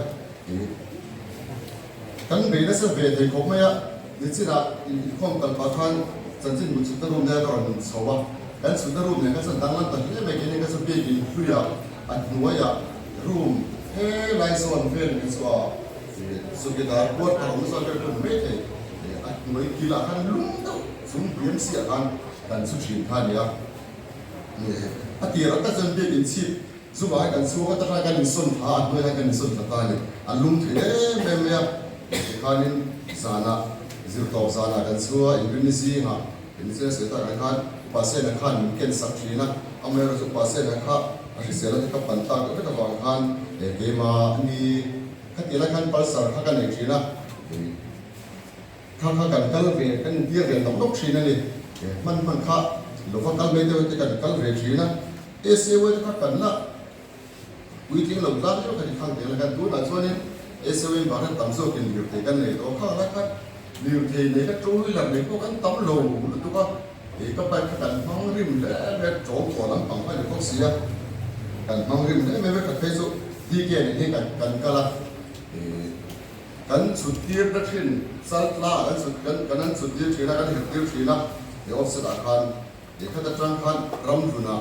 Speaker 4: kan bei nasa ve thei khawp mai a, nichinah inkhawm kal pah khan chanchinbu chhutna room nen ka rawn chho a, kan chhutna room nen kha chuan danglam ta hle mai keini kha chu biakin hluiah a hnuaiah room helai zawn vel nen chu a Chawkidar quarter awm zawk vel pawh ni mai thei. A hnuai kilah khan lum deuh chung hniam siah khan kan chhu thin kha a ni a. A tir ah tak chuan biakin chhip zungah hian kan chhuak a, takah kan insawn thla a, a hnuaiah hian kan insawn thla ta a ni. A lum thei em em mai a, tikhanin zanah. Zirtawp zanah kan chhua inrinni zingah incheng sawi tak ang khan Upa Sena khan min ken sak thin a, amaherawhchu Upa Sena kha a hrisel a te ka pan tak vek avang khan keimah ni khati lai khan Pulsar kha ka nei thin a, kha kha kan kal ve kan intir ve nawk nawk thin a ni. Hman hman kha lova kal mai deuh te kan kal ve thin a, SAY te kha kan la Puitling lo tlang deuh kha ni khang teh la khan tunah chuanin SOM bakah tam zawkin lirthei kan nei tawh khang la khan lirthei nei kha two wheeler nei pawh kan tam lo lutuk a, ih ka bike kha kan hmang rim hle mai a, tawng tawh lampang kha a ni bawk si a, kan hmang rim hle mai vek a phei chu DK nen hian kan kan kal a, ih kan chhut tir na thin chal tla ah kan chhut kan kan an chhut tir thin a kan herh tir thin a, he offset ah khan. Lehkhat atang khan ram hlunah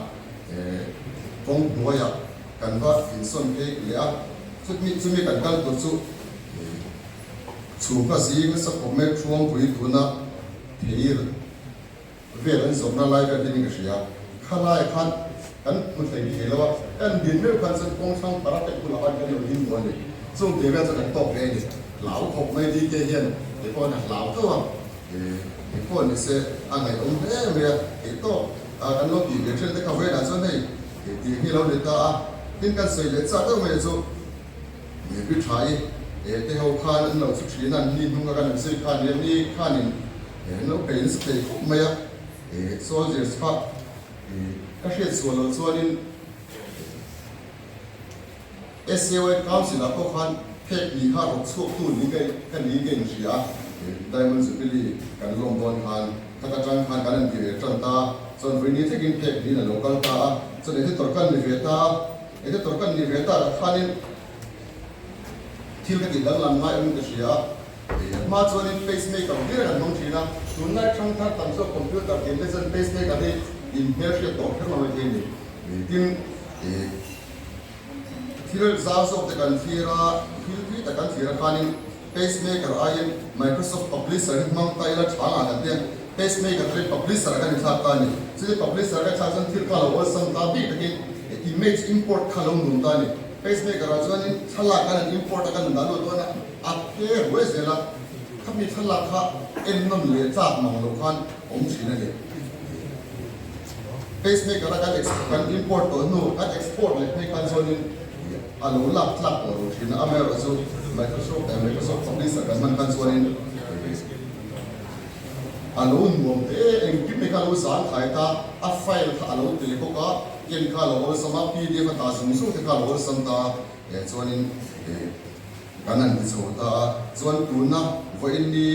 Speaker 4: kawng hnuaiah kan va insawn phei leh a, chutmi chumi kan kal tur chu chhungkha zing nasa khawp mai Thuangpui tuna their vel an zawrhna lai vel hi ni ka hria. Khalaiah khan kan hmu thei thei lo a, kan din meuh khan chuan kawng hrang parapet bulah khan kan lo ding duh a ni. Chung tih vel chu kan tawk ve a ni. Hlau khawp mai DK hian kei pawh a hlau tho a. Eng pawh ni se a ngaihawm hle mai a, kei tawk kan lo tih ve ṭhen te kha vawiinah chuan hei tih hi a lo ni ta a, tin kan sawi leh chak deuh mai chu mi ṭha i te ho khan an lo chu ṭhin a, ni hnung a kan an zui khan nia ni khanin an lo bei nasa thei khawp mai a, soldiers kha ka hriat sual loh chuanin. SAY Council ah pawh khan phek ni kha rawk chhuak tu ni ka ka ni ka inhria a, Diamond Jubilee kan lawm dawn khan khat atang khan kan han ti ve tan ta a, chuan vawi ni thlengin phek niin a lo kal ta a, chuan editor kan ni ve ta a, editor kan ni ve ta ah khanin thil ka tih danglam ngai awmin ka hria a, hma chuanin pacemaker hlir a kan hmang thin a, tunlai thangthar tam zawk computer tih te chuan pacemaker hi inhmelhriat tawh kher lo mai thei a ni, tin. Thil zau zawk te kan thlir a, thil tui tak kan thlir a khanin pacemaker aiin Microsoft Publisher hi hmang ta ila tha ngah kan tia, pacemaker te publisher ah kan inthlak ta a ni. Chuti publisher ka thlak chuan thil kha lo awlsam ta bik takin image import kha lo nuam ta a ni. Pacemaker ah chuanin thlalak kan han import a kan han dah lut dawn a, a phe ruai zel a, khami thlalak kha ennawn leh tlak mang loh khan awm thin a ni. Pacemaker a kan kan import tawh hnu kan export leh phei khan chuanin a lo lak tlak tawh lo thin a, amaherawhchu Microsoft eh Microsoft Publisher kan hman khan chuanin a lo nuam te engkim mai kha a lo zang thai ta, a file kha a lo tel bawk a, ken kha a lo awlsam a, pdf a dah zung zung te kha a lo awlsam ta eh chuanin eh kan han ti chho ta a, chuan tuna vawiin ni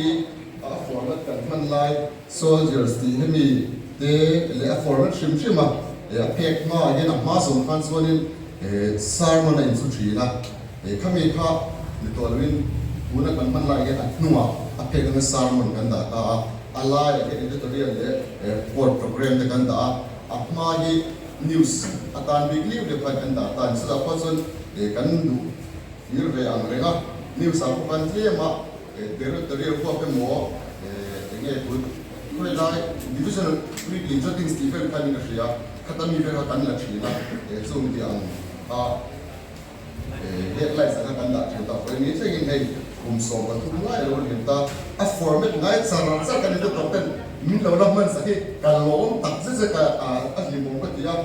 Speaker 4: a format kan hman lai. Soldiers tih hemi te leh a format hrim hrim a, a phek hma ah hian a hma zawng khan chuanin sermon a inchu thin a, khami kha ni tawh loin tuna kan hman laiah hian a hnungah a phek anga sermon kan dah ta a, a laiah hian editorial leh court program te kan dah a, a hma hi news atan bik liu liu khan kan dah ta a ni. Chutah pawh chuan kan duh hlir ve ang reng a, news ah pawh khan tlem a. Territorial huap emaw eng nge tun khawi lai divisional weekly jottings tih vel khan in ka hria khata mi vel kha kan la thin a chung tih ang a headlines ang kha kan dah thin ta khawi ni thlengin hei kum 13 lai a lo liam ta a format ngai char char kan inti tawp ten min lo la hman sak hi ka lawm tak zet zet a a hlimawm ka ti a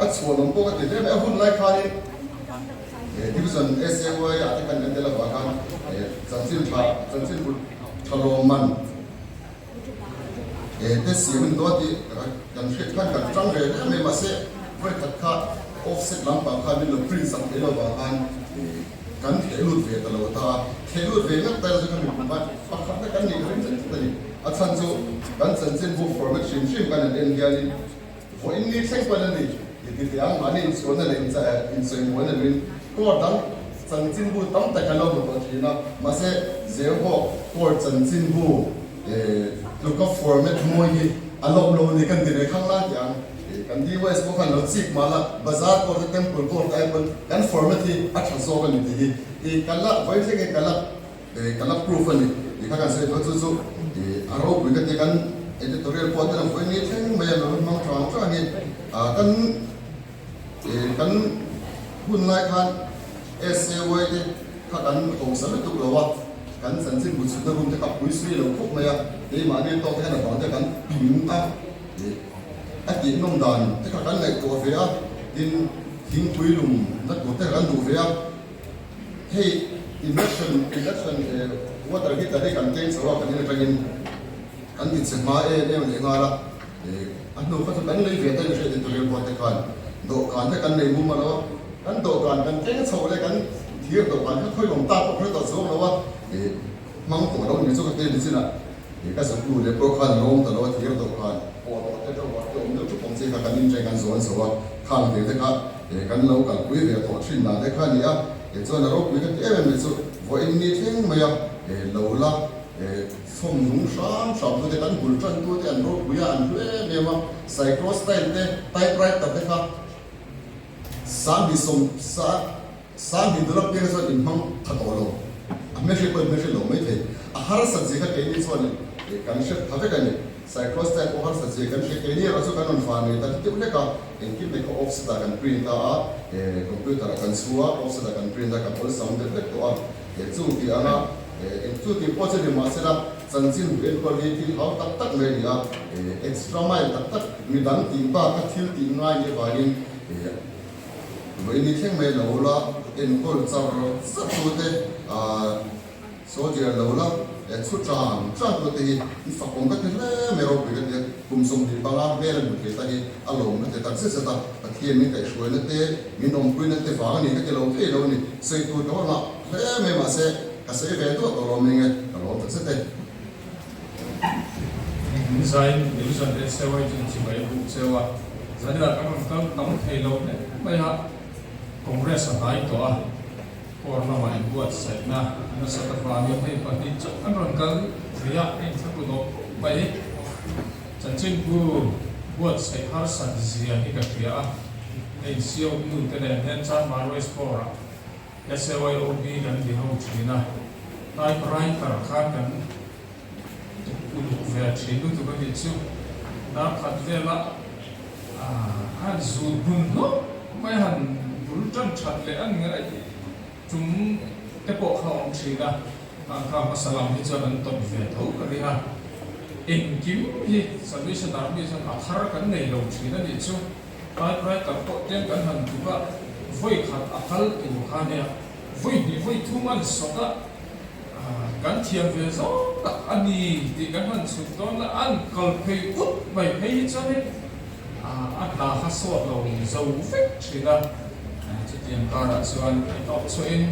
Speaker 4: a chhuanawm pawh ka ti hle mai a hun lai khanin Division SAY ah te khan kan tel avang khan chanchin tha chanchin but tha lawmman te siam in dawn tih kan hriat khan kan tang ve hle mai mahse vawikhat kha offset lampang khan min lo print sak thei lo vang khan kan theh lut ve ta lo ta a, theh lut ve ngat ta ila chu kha mipui khan pakhatna kan nih ka ring tlat tlat a ni. A chhan chu kan chanchinbu format hrim hrim kan han en hianin Vawiin ni thleng pawn a ni i ti teh ang, mahni inchhuanna leh insawimuanna luin court dang chanchinbu tam tak an lo hmu tawh thin a, mahse Zeuhawk court chanchinbu tluka format mawi hi a lawm lo ni kan ti ve khang lai teh ang. Kan DYS pawh khan lo chik mah la, bazar court te temple court te ai pawn kan format hi a tha zawk a ni tih hi i ka la vawiin thleng hian ka la Ka la proof a ni tih kha kan sawi tawh chu chu a ropui ka ti kan editorial pawh te lang vawi ni thleng mai a lo hmang tang tang hi kan kan hun lai khan SAY te kha kan hausa lutuk lo a. Kan chanchinbu chhutna room te kha pui sui lo khawp mai a, keimahni tawk te khan a bang te kan ping a, a tihnawm dan te kha kan ngaihtuah ve a, tin thingpui lum na tur te kha kan duh ve a. Hei induction induction water heater hi kan keng chho a, kan in atangin kan ti chhe hma em em leh nghal a, a hnu kha chu kan lei ve ta in hriat editorial board te khan dawhkan te kan nei mum a lo a, kan dawhkan kan keng chho leh kan thir dawhkan kha khawi awm tak pawh hre tawh chuang lo a, hmang tawh lo ni chu ka ti a ni chinah ka zuk nu leh pawh khan an awm ta lo a, thir dawhkan pawh tawh te deuh te awm deuh thup ang chi kha kan inṭeng kan zawn chho a, khang thir te kha kan lo kalpui ve tawh thin dan te kha a ni a, chuan a ropui ka ti em em mai chu vawiin ni thleng mai a lo la Chhawm nung hram hram tute kan bul tan tute an ropui a, an hlu em em a, cyclostyle te, typewriter te kha 10,000 10,000 dollar piang chuan in hmang tha tawh lo, a hmehri pawh in hmehri lo mai thei. A harsat zia kha keini chuan kan hre tha vek a ni. Cyclostyle pawh harsat zia kan hria, keini erawh chu kan rawn fa nei ta deuh hlek a, engkim mai kha offset ah kan print ta a, computer ah kan chhu a, offset ah kan print a, kan awlsam deuh hlek tawh a. Chu tih anga eng chu tih pawh chu ni mahsela chanchin bu enkawl hi thil hau tak tak mai a ni a, extra mile tak tak midang tih baka thil tih ngai nih avangin vawiin thleng mai lo la enkawl char char tute soldier lo la chhu tang tang tute hi i fakawm ka ti hle mai ropui ka ti a, kum 25 hmel a hmu thei ta hi a lawm ka ti tak zet zet a, Pathian min kaihhruaina te, min awmpuina te vang a ni ka ti lo thei lo a ni. Sawi tur ka va ngah hle mai mahse ka sawi ve duah tawh lo mai nge ka lawm tak zet e.
Speaker 5: Zain Division SAY chu chibai buk cheu a, Zanina kan rawn kal tam thei lo hle mai a, Congress a hnai tawh a, Court lamah inbuatsaihna nasa ta vangin hei pahnih chauh kan rawn kal thei a, a inthlaku dawh khawp mai. Chanchinbu buatsaih harsat zia hi ka hria a, hei Siok nu te nen hian Chanmar West Four-ah SAYOB kan ti ho thin a, typewriter khan kan uluk ve thin lutuk a nih chu. Dar khat vela a han zut bun hlawk mai han bul tan that leh an tum te pawh kha a awm thin a, an kha hmasa lam hi chuan an tawp ve tho ka ring a, engkim hi Salvation Army chuan a thar kan nei lo thin a nih chu, typewriter pawh tlem kan han tuk a, vawi khat a kal tur kha nia, vawi hnih vawi thum an sawt a, kan thiam ve zawng tak a ni tih kan han chhut dawn a, an kal phei ut mai phei hi chuanin a hna kha sawt lo zo vek thin a. Chutiang karah chuan i tawp chhuahin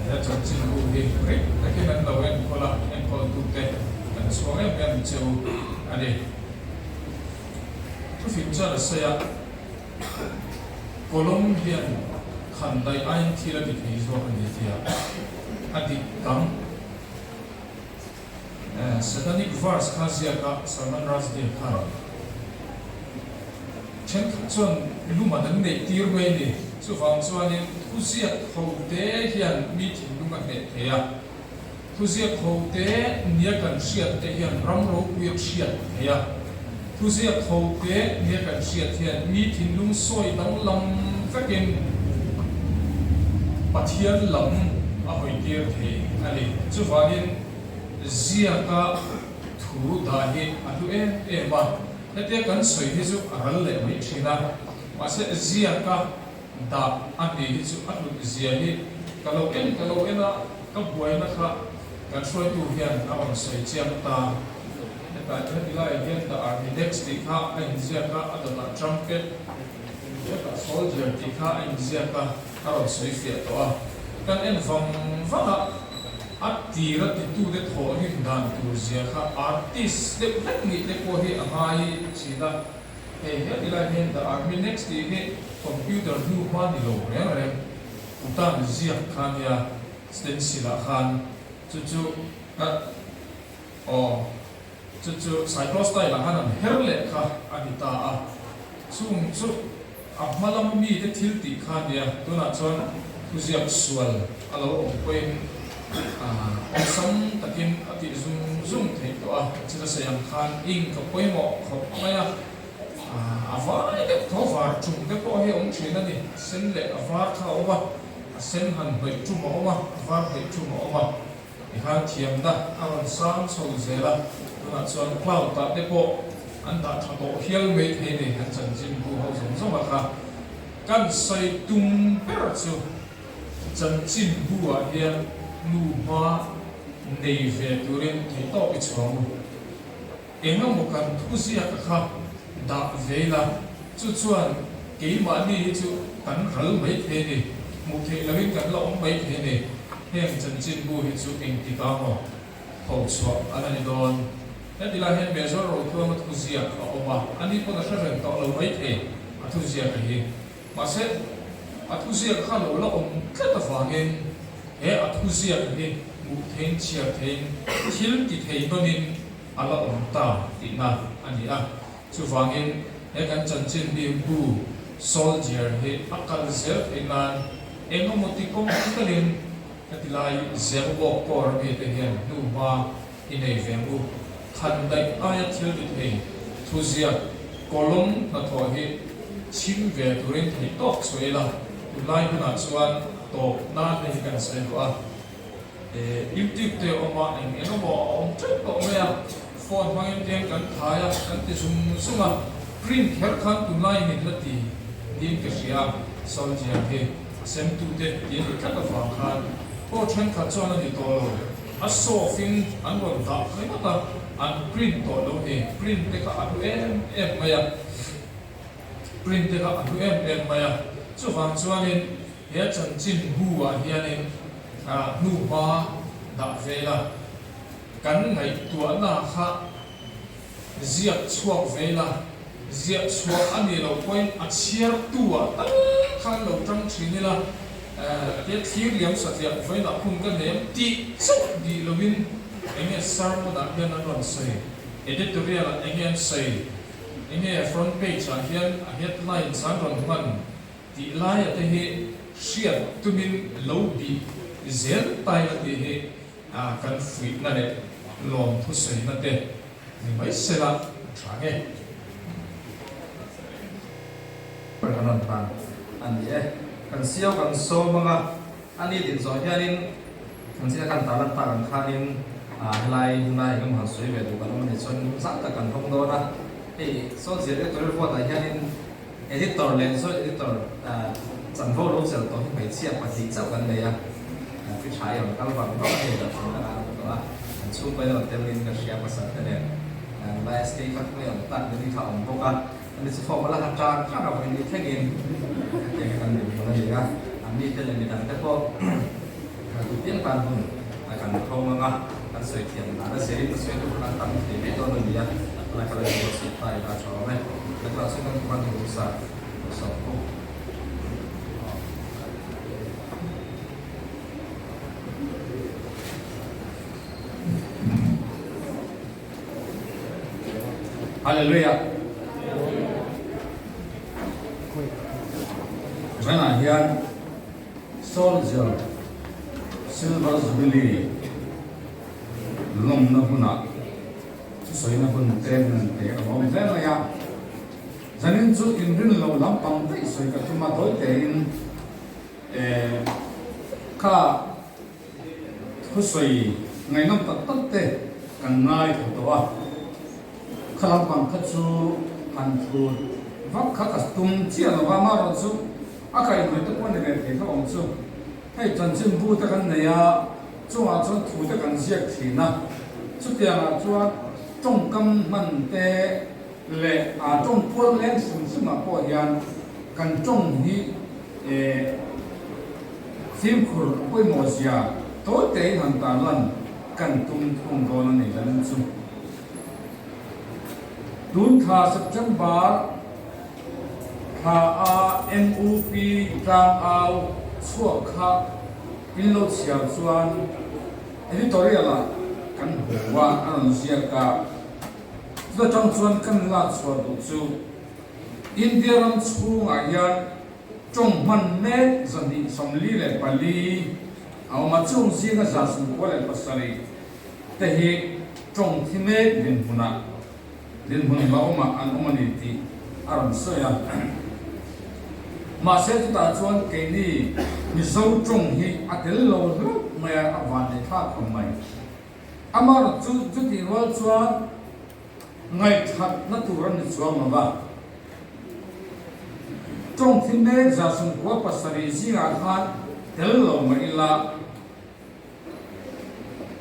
Speaker 5: he chanchin bu hi rik takin an lo enkawl a, enkawltute kan chhuang em em cheu a ni. Thufim chuan a sawi a, Kawlawm hian khan daih aiin thil a ti thei zawk a ni tia a dik kang. Satanic verse kha ziak a Salman Rushdie khan thenkhat chuan luman an neih tir mai a ni. Chuvang chuanin thuziak ho te hian mi thinlung a hneh thei a, thuziak ho te nia kan hriat te hian ram ropui a hriat thei a, thuziak ho te nia kan hriat hian mi thinlung sawi danglam vekin Pathian lam a hawi tir thei a ni. Chuvangin ziaka thu dah hi a hlu em em a, hetia kan sawi hi chu a ral leh mai thin a, mahse ziaka dah a ni hi chu a hlut zia hi ka lo en ka lo en a, ka buaina kha kan hruaitu hian a rawn sawi chiang ta. Hetah heti laiah hian The Armidex tih kha a inziak a, a dawtah Trumpet, hetah Soldier tih kha a inziak a, a rawn sawi fiah tawh a. Kan en vang vang a. A tir a titute thawh rim dan tur zia kha artist deuh hlek nih te pawh hi a ngai thin a. Hei heti lai hian The Army Next tih hi computer hnu hma ni lo reng reng kutan ziak kha nia stencil ah khan chu chu ka aw chu chu cyclostyle ah khan an her leh kha a ni ta a. Chung chu A hma lama mite thil tih kha nia, tunah chuan thuziak sual a lo awm pawhin awlsam takin a tih zung zung theih tawh a, chila sawi ang khan ink a pawimawh khawp mai a, a vai deuh tho var tum te pawh hi a awm thin a ni, a sen leh a var kha a awm a, a sen han hnawih tum a awm a, a var hnawih tum a awm a. Tikhan thiamna a rawn sang chho zel a, tunah chuan cloud ah te pawh an dah tha tawh hial mai thei nei kan chanchinbu ho zawng zawng a kha. Kan sawi tum ber chu chanchinbu ah hian nu hma nei ve turin theihtawp i chhuang u. Engemaw kan thu ziak a kha dah ve ila, chu chuan keimahni hi chu kan ral mai thei a ni, hmuh theih loin kan la awm mai thei a ni. Heng chanchinbu hi chu engtik ah maw tho chhuah a la ni dawn. Heti lai hian Major Rotluanga thu ziak a awm a, ani pawn a hre reng tawh lo mai thei a thu ziak a hi. Mahse, a thu ziak kha lo la awm tlat avangin he a thu ziak hi hmuh theiin chhiar theiin thil ti thei nawnin a la awm ta tihna a ni a. Chuvangin he kan chanchin hi bu Soldier hi a kal zel theih nan eng emaw ti kawng talin heti lai Zemabawk Corps mite hian hnuhma i nei ve ang u. Than daih aia thil ti thei thuziak column hnathawh hi chhim ve turin theih tawk chhuah ila, tunlai hunah chuan tawp nan hei hi kan sawi duh a. YouTube te a awm a, eng eng emaw a awm teuh tawh mai a, phone hmangin tiang kan thai a, kan ti zung zung a, print kher khan tunlaiin in la ti niin ka hria a, soldier hi a semtute ti a nih tlat avang khan aw thenkhat chuan a ni tawh lo. A soft-in an rawn dah ringawt a, an print tawh lo ni. Print te kha a hlu em em mai a, print te kha a hlu em em mai a. Chuvang chuanin he chanchin bu-ah hianin hnuhma dah vela kan ngaihtuahna kha ziak chhuak ve ila, ziah chhuah a nih loh pawhin a chhiartu-ah tal khan lo tang thin ila, tia thlir liam satliah vawiinah hun ka nei ang tih chauh dih loin eng nge sermon-ah hian an rawn sawi, editorial-ah eng nge an sawi, eng nge front page-ah hian a headlines an rawn hman tih laia te hi hriat tumin lo bih zel ta ila tih hi Kan fuihna leh lawm thusawina te ni mai sela tha nge.
Speaker 1: Kan rawn hlan a ni e. Kan siau kan sawm anga a ni din zawh hianin kan zia kan tarlan tak ang khanin helai huna eng emaw han sawi ve duh kan awm a nih chuan zau tak kan hawng dawn a. Hei sawn zir editorial board ah hianin Editor leh zawih editor chanvo lo chelh tawh hi hmeichhia pahnih chauh kan nei a, pi tha i rawn kal vang vang a hei dah thin a rawn tawh a, an chhungkaw in a rawn tel niin ka hria pasal te nen nula SK kha khawnge awm tak ni kha a awm bawk a, ani chu form a la ha tang tang a vawi ni thlengin hetiang hi kan dinhmun a ni a, an mite leh midang te pawh duh piang tan hun kan thawng ang a, kan sawi thiam dan a zirin sawi tur khan tam thei mai dawn a ni a, tunah kha la inbuatsaih ta ila a tha awm e. Ka class hi kan kuman tur sa sawm bawk.
Speaker 3: Hallelujah. Zanah hian Soldier Silver Jubilee lawmna hunah Thusawiina hun te nan te a awm hle mai a, zanin chu inrin lo lampang daih sawi ka tum a, tawi tein eh kha thusawi ngaihnawm tak tak te kan ngaithla tawh a, kha lampang kha chu han thlur vak kha ka tum chiah lo va, amaherawhchu a kaihhnawih te pawh a ni ve thei hlauh ang chu. Hei chanchinbu te kan nei a, chungah chuan thu te kan ziak thin a, chutiangah chuan tawngkam hman te leh a tawng pual leng hrim hrimah pawh hian kan tawng hi fimkhur a pawimawh zia tawi tein han tarlan kan tum thung dawn a ni dan chu. Tun thla September Thla a MUP tlangau chhuak kha in lo chhiar chuan editorial ah kan hmu a, a rawn ziak a. Chuta tang chuan kan lak chhuah duh chu India ram chhungah hian tawng hman mek 244 a awm a, chung zinga 97 te hi tawng thi mek dinhmunah Dinhmun hlauhawmah an awm a ni tih a rawn sawi a. Mahse chutah chuan keini Mizo tawng hi a tel lo hlauh mai a, a vanneih thlak khawp mai. Amaherawh chu chutih rual chuan ngaihthatna tur a ni chuang lo va. Tawng thi mek 97 zingah khan tel lo mah ila,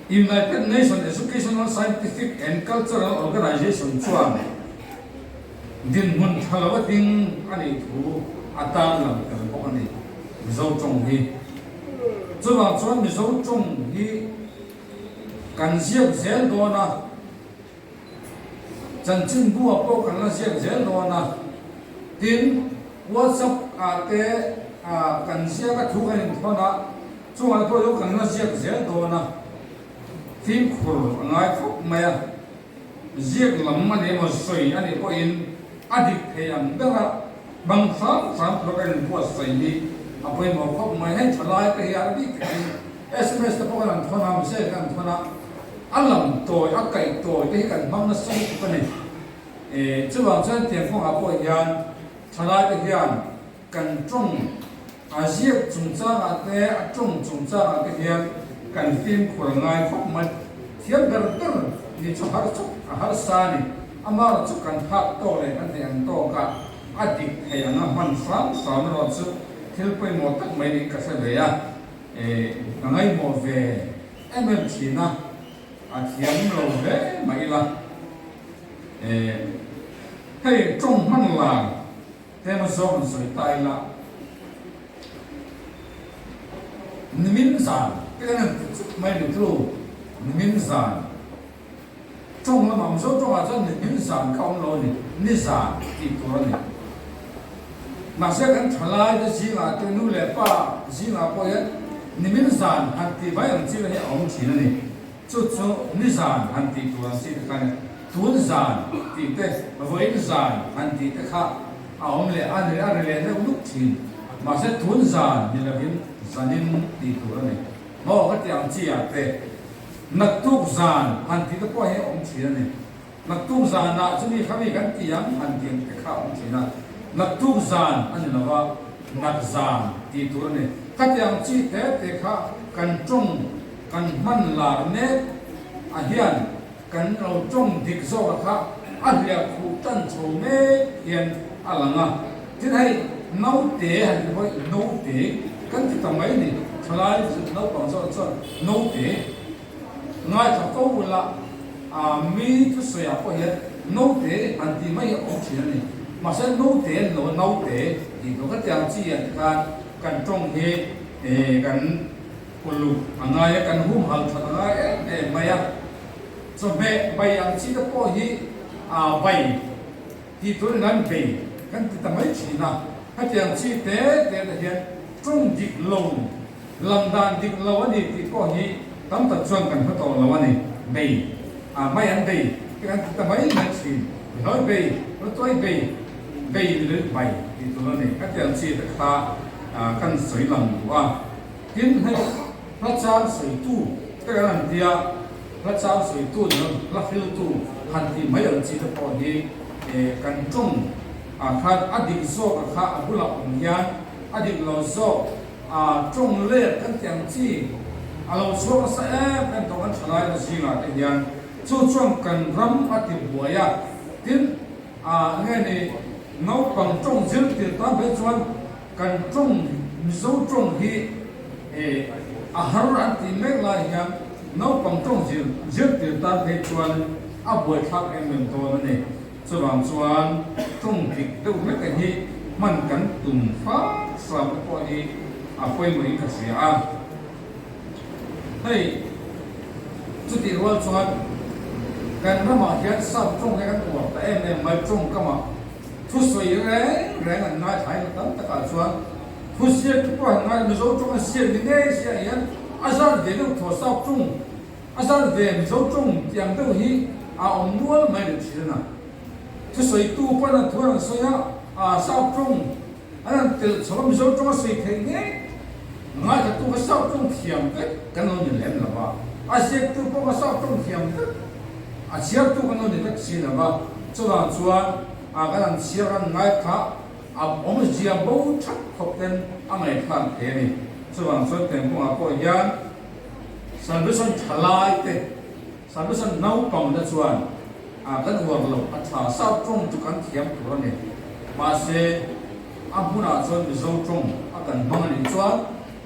Speaker 3: United Nations Educational, Scientific and Cultural Organization chuan dinhmun tha lo a ding a nih thu a tan lang tel bawk a ni, Mizo tawng hi. Chuvang chuan Mizo tawng hi kan ziak zel dawn a, Chanchinbu ah pawh kan la ziak zel dawn a, tin WhatsApp ah te kan ziak a thu kan inthawn a, Chungah pawh chu kan la ziak zel dawn a, fimkhur a ngai khawp mai a, ziak lam a ni emaw sawi a nih pawhin a dik thei ang ber a, bang hram hram tura kan inbuatsaih hi a pawimawh khawp mai. Hei thalai te hi a bik takin sms te pawh kan han thawn a, message kan han thawn a, a lam tawi, a kaih tawi te hi kan hmang nasa lutuk a ni. Chuvang chuan tiang kawngah pawh hian thalai te hian Kan tawng a ziak chungchangah te, a tawng chungchangah te hian kan fimkhur a ngai khawp mai. Thiam ber ber ni chu har chuk a harsa a ni. Amaherawh chu kan phak tawk leh kan theih ang tawkah a dik thei ang a hman hram hram erawh chu thil pawimawh tak mai niin ka hre ve a, ka ngaihmawh ve em em thin a, a thiam lo hle mai ila. Hei tawng hman lar Tlema zawng an sawi ta ila, nimin zan te kan han ti chuk mai ni chu, nimin zan tawng lamah Mizo tawngah chuan nimin zan kha awm lo a ni, ni zan tih tur a ni. Mahse kan thalai te zingah te nu leh pa zingah pawh hian nimin zan han tih mai ang chi hi a awm thin a ni. Chu chu nizan han tih tur ang chi te kha nia, tun zan tih te, vawiin zan han tih te kha a awm leh a ni, a ri leh deuh nuk thin. Mahse tun zan ni lovin zanin tih tur a ni. Maw ka tih ang chi ah te, naktuk zan han tih te pawh hi a awm thin a ni. Naktuk zanah chumi kha mi kan ti ang han tih ang te kha a awm thin a, naktuk zan a ni lo va, nak zan tih tur a ni. Khatiang chi te te kha kan tawng kan hman lar mek a hian kan lo tawng dik zawk a kha a hliah khuh tan chho mek hian a lang a. Tin hei naute han ti pawh hi naute kan ti ta mai ni, thalai naupang zawk chuan naute. Ngaithla fo ula, a mi thusawiah pawh hian naute han tih mai hi a awm thin a ni. Mahse naute an lo a, naute tih tur kha tiang chi ah te khan kan tawng hi kan uluk a ngai a, kan humhal that a ngai em em mai a. Chawhmeh bai ang chi te pawh hi bai tih turin an bei kan ti ta mai thin a. Hetiang chi te te te hian tawng dik lo Lam dan dik lo a ni tih pawh hi tam tak chuan kan hre tawh lo a ni. Bei, a mai an bei te kan ti ta mai mai thin. Rihlawi bei, rawtuai bei, bei ni leh bai tih tur a ni. Ka ti ang chi te kha kan sawi lang duh a. Tin, hei hla chang sawitu te kan han tia, hla chang sawitu ni lo hla hriltu han tih mai ang chi te pawh hi kan tawng ah khan a dik zawk a kha a bulah awm hian a dik lo zawk A tawng let kan tih ang chi a lo chhuak nasa em em tawh kan thalai na zingah te hian chu chuan kan ram a ti buai a, tin a nge ni naupang tawng zir tir tan phei chuan kan tawng Mizo tawng hi a har an tih mek lai hian naupang tawng zir zir tir tan phei chuan a buaithlak em em dawn a ni. Chuvang chuan tawng dik deuh hlek a hi hman kan tum hram hram te pawh hi a pawimawhin ka hria a. Hei chutih rual chuan kan ramah hian sap tawng hi kan uar ta em em mai, tawngkamah thusawi reng reng an ngaithla hi tam takah chuan thusiak te pawh an ngai, Mizo tawng a siak ni ngei sia hian a zat ve deuh thaw sap tawng A zan ve Mizo tawng tih ang deuh hi a awm nual mai leh thin a. Thusawitu pawn an thu an rawn sawi a, a sap tawng an rawn telh chho a, Mizo tawng a sawi theih ngei. Ngaithatu kha sap tawng thiam vek kan lo ni lem lo va, a ziaktu pawh kha sap tawng thiam vek, a chhiartu kan lo ni vek si lo va, chuvang chuan a kan han chhiar an ngaithla.
Speaker 6: A awmzia bo that khawp ten a ngaihthlak thei a ni. Chuvang chuan Tengkungah pawh hian Salvation thalai te, Salvation naupang te chuan a kan uar loh a tha. Sap tawng chu kan thiam tur a ni. Mahse, a hmunah chuan Mizo tawng a kan hmang a nih chuan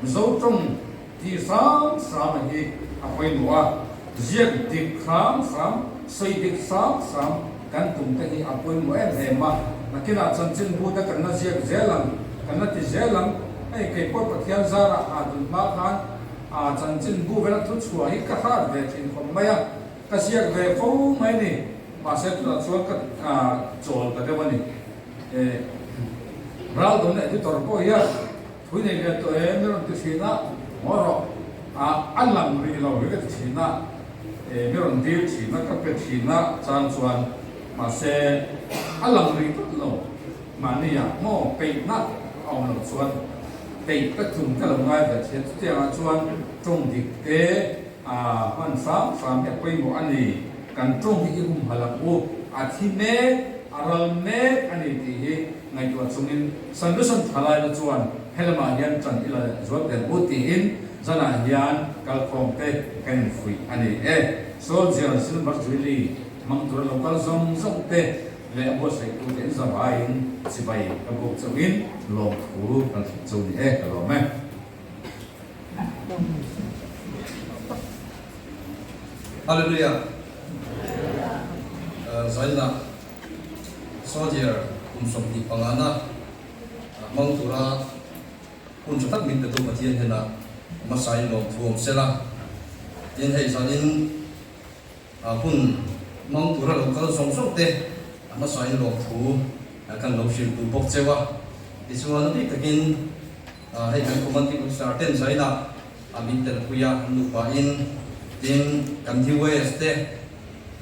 Speaker 6: Mizo tawng tih hram hram a hi a pawimawh a. Ziak dik hram hram, sawi dik hram hram kan tum te hi a pawimawh em em a. Nakinah chanchinbu te kan la ziak zel ang, kan la ti zel ang. Hei kei pawh Pathian zarah aa dun hma khan aa chanchinbu vela thu chhuah hi ka hrat ve thin khawp mai a, ka ziak ve fo mai ni. Mahse tunah chuan ka chawl ta deuh a ni. Raldawna editor pawh hian Pui nei ve tawh e, mi rawn ti thin a, ngaw rawh, a lang rih lo hi ka ti thin a, mi rawn dil thin a, ka pe thin a chang chuan, mahse a lang rih tlat lo, mahni ah maw peihna a awm loh chuan peih ka tum ka lo ngai ve thin a, chutiang ah chuan tawng dik te hman hram hram hi a pawimawh a ni, kan tawng hi i humhalh ang u, a thi mek, a ral mek a ni tih hi. Ngaihtuah chungin Sandusan thalaina chuan helamah hian ṭan ila zual tel u tiin zanah hian kalkhawm te kan infuih a ni e. Soldier Silver Jubilee hmang tura lo kal zawng zawng te leh a buatsaihtu te in zavaiin chibai ka buk chauhin lawmthu kan hrilh chauh ni e ka lawm e.
Speaker 1: Hallelujah. Zaina. Soldier kum 25 na hmang tura hun tha tak min petu Pathian hnenah hmasain lawmthu awm sela. Tin, hei zanin hun hmang tura lo kal zawng zawng te hmasain lawmthu kan lo hrilh duh bawk cheu a. Tichuan, a bik takin hei kan Commanding Officer ten zainah min telpui a, an nupain tin kan DYS te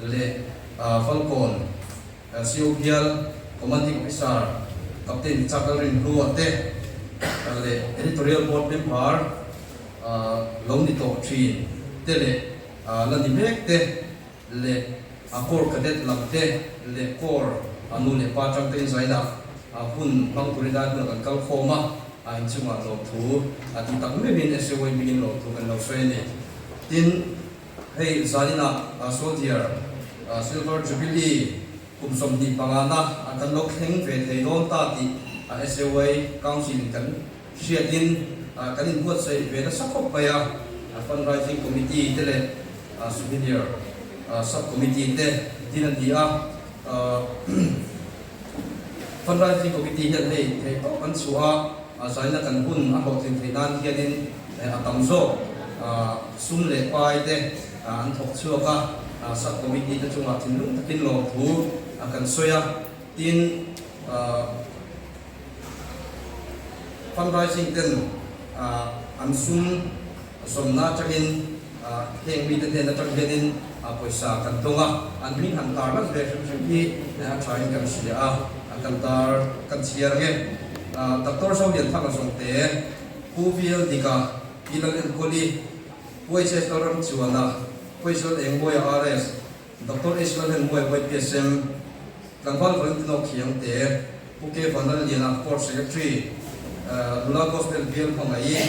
Speaker 1: leh Falkawn CO bial Commanding Officer Captain Chak Lalrinhlua te leh Editorial Board member lo ni tawh thin te leh la ni mek te leh Corps Cadet lam te leh Corps nu leh pa tang tein zaina hun hmang turin lai hmunah kan kal khawm a, inchungah lawmthu a ti tak meuhin SAY hmingin lawmthu kan lo sawi a ni. Tin, Hei zaninah Soldier Silver Jubilee kum 25 na kan lo thleng ve thei dawn ta tih SAY Council in kan hriatin kan inbuatsaih ve nasa khawp mai a, Fundraising Committee te leh Souvenir Sub Committee te din a ni a. Fundraising Committee hian hei theih tawp an chhuah a, zaina kan hun a hlawhtlin theih nan hianin a tam zawk sum leh pai te an thawk chhuak a, sub committee te chungah thinlung takin lawmthu kan sawi a, tin fundraising ten an sum zawmna atangin heng mite hnen atang hianin pawisa kan dawng a, an hming han tar lan ve hrim hrim hi a thain kan hria a, kan tar kan chhiar ang e. Doctor Zolianthanga zawngte Pu VL Dika, Pi Lal Enkawli, Pu HS Lalramchuana, Pu H Lal Engmawia RS, Doctor H Lal Henmawia YPSM, Tlangval Valentino Khiangte, Pu K Vanlalliana, Court Secretary, Nula Gospel Bial Hmangaih,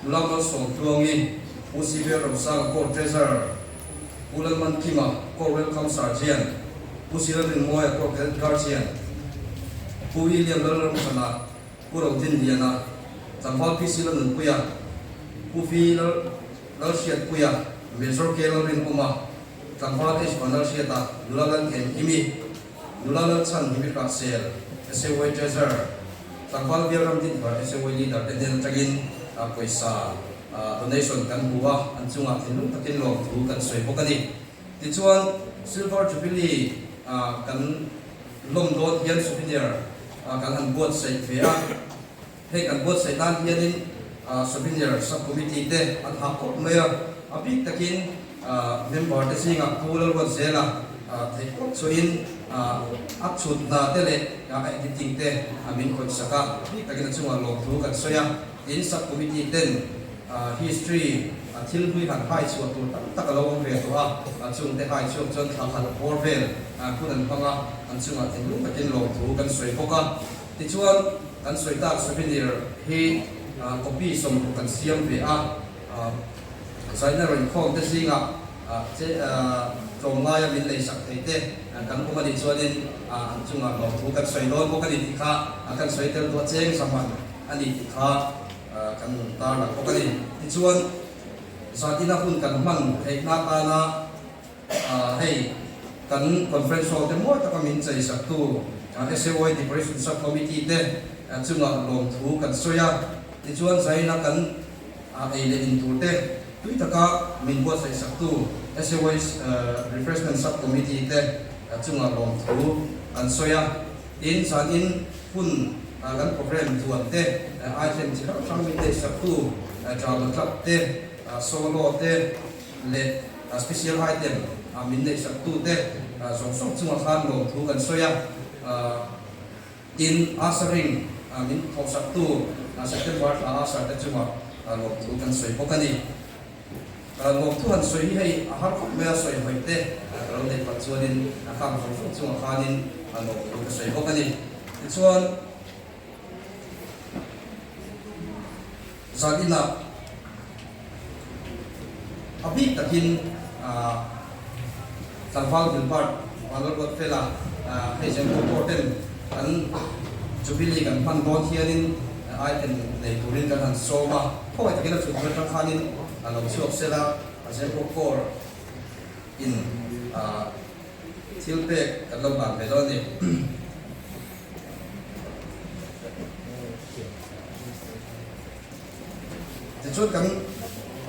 Speaker 1: Nula Malsawm Tluangi, Pu CVL Ramsanga, Court Treasurer, Pu Lalman Kima, Court Welcome Sergeant, Pu C Lalrinmawia, Court Cadet Guardian, Pu William Lalramchana, Pu Rodinliana, Tlangval PC Lalnunpuia, Pu V Lalhriatpuia, Major K Lalrinawma, Tlangval H Vanlalhriata, Nula Lalthemkimi, Nula Lalchhan Himihrah Sel, SAY Treasurer, Tlangval Bial Ramdinthar SAY Leader te hnen atangin pawisa donation kan hmu a, an chungah thinlung takin lawmthu kan sawi bawk a ni. Tichuan, Silver Jubilee kan lawm dawn hian souvenir kan han buatsaih ve a, hei kan buatsaih nan hianin souvenir sub-committee te an hah khawp mai a, a bik takin member te zingah Pu Lalruatzela theih kawp chuahin a chhut hna te leh a editing te min khawih sak a, a bik takin a chungah lawmthu kan sawi a, tin sub-committee ten History a thil hlui han hai chhuah tur tam tak a lo awm ve tawh a, a chungte hai chhuak chuan thla khat bawr vel hun an hmang a, an chungah thinlung takin lawmthu kan sawi bawk a. Tichuan, kan sawi tak souvenir hi copy 60 kan siam ve a, zaina rawn khawm te zingah tlawmngaia min lei sak thei te kan awm a nih chuanin an chungah lawmthu kan sawi dawn bawk a ni tih kha kan sawi tel duah cheng zaman a ni tih kha kan tarlang bawk a ni. Tichuan, zatina hun kan hman theihna atana hei kan conference hall te mawi taka min chei saktu SAY Decoration Sub Committee te chungah lawmthu kan sawi a. Tichuan, zaina kan ei leh in tur te tui taka min buatsaih saktu SAY Refreshment Sub Committee te chungah lawmthu kan sawi a. Tin, zanin hun kan programme duan te, item chi hrang hrang min neih saktu drama club te, solo te leh special item min neih saktu te zawng zawng chungah khan lawmthu kan sawi a. Tin, ushering min thawh saktu September thla usher te chungah lawmthu kan sawi bawk a ni. Lawmthu han sawi hi hei a har khawp mai a, sawi hawi te ka lo neih pah chuanin a khang zawng zawng chungah khanin lawmthu ka sawi bawk a ni. Tichuan, zan inah a bik takin tlangval Gilbert Vanlalruatfela hei zen pawh pawh ten kan Jubilee kan hman dawn hianin item nei turin kan han sawm a, khawngaih takin a chhunhmun atang khanin a lo chhuak sel a, a zen pawh core in thil pek kan lo hlan ve dawn a ni. Tichuan kan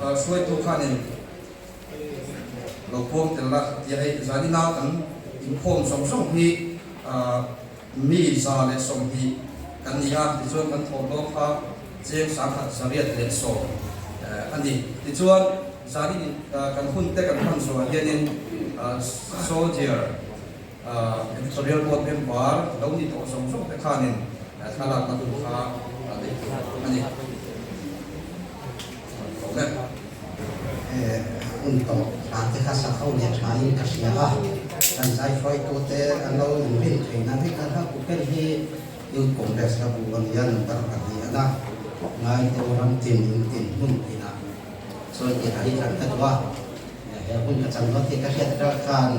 Speaker 1: hruaitu khanin lo puang tel la tia hei zanina kan inkhawm zawng zawng hi mi 120 kan ni a, tichuan kan thawmhnaw kha cheng 1110 a ni. Tichuan zanin kan hun te kan hman zawhah hianin soldier Editorial Board member lo ni tawh zawng zawng te khanin thlalakna hun kha neih tur a ni. Awm e.
Speaker 7: Hun tawh hla te kha sak ho leh tha in ka hria a, kan zai hruaitute an lo inrin theih nan hei kan hla pen hi Youth Congress hla bu a nia number pahnih a na ngai te ram tin in tin hmun tinah chuan tih hla hi kan ka duh a, he hun ka chan dawn tih ka hriat atang khan.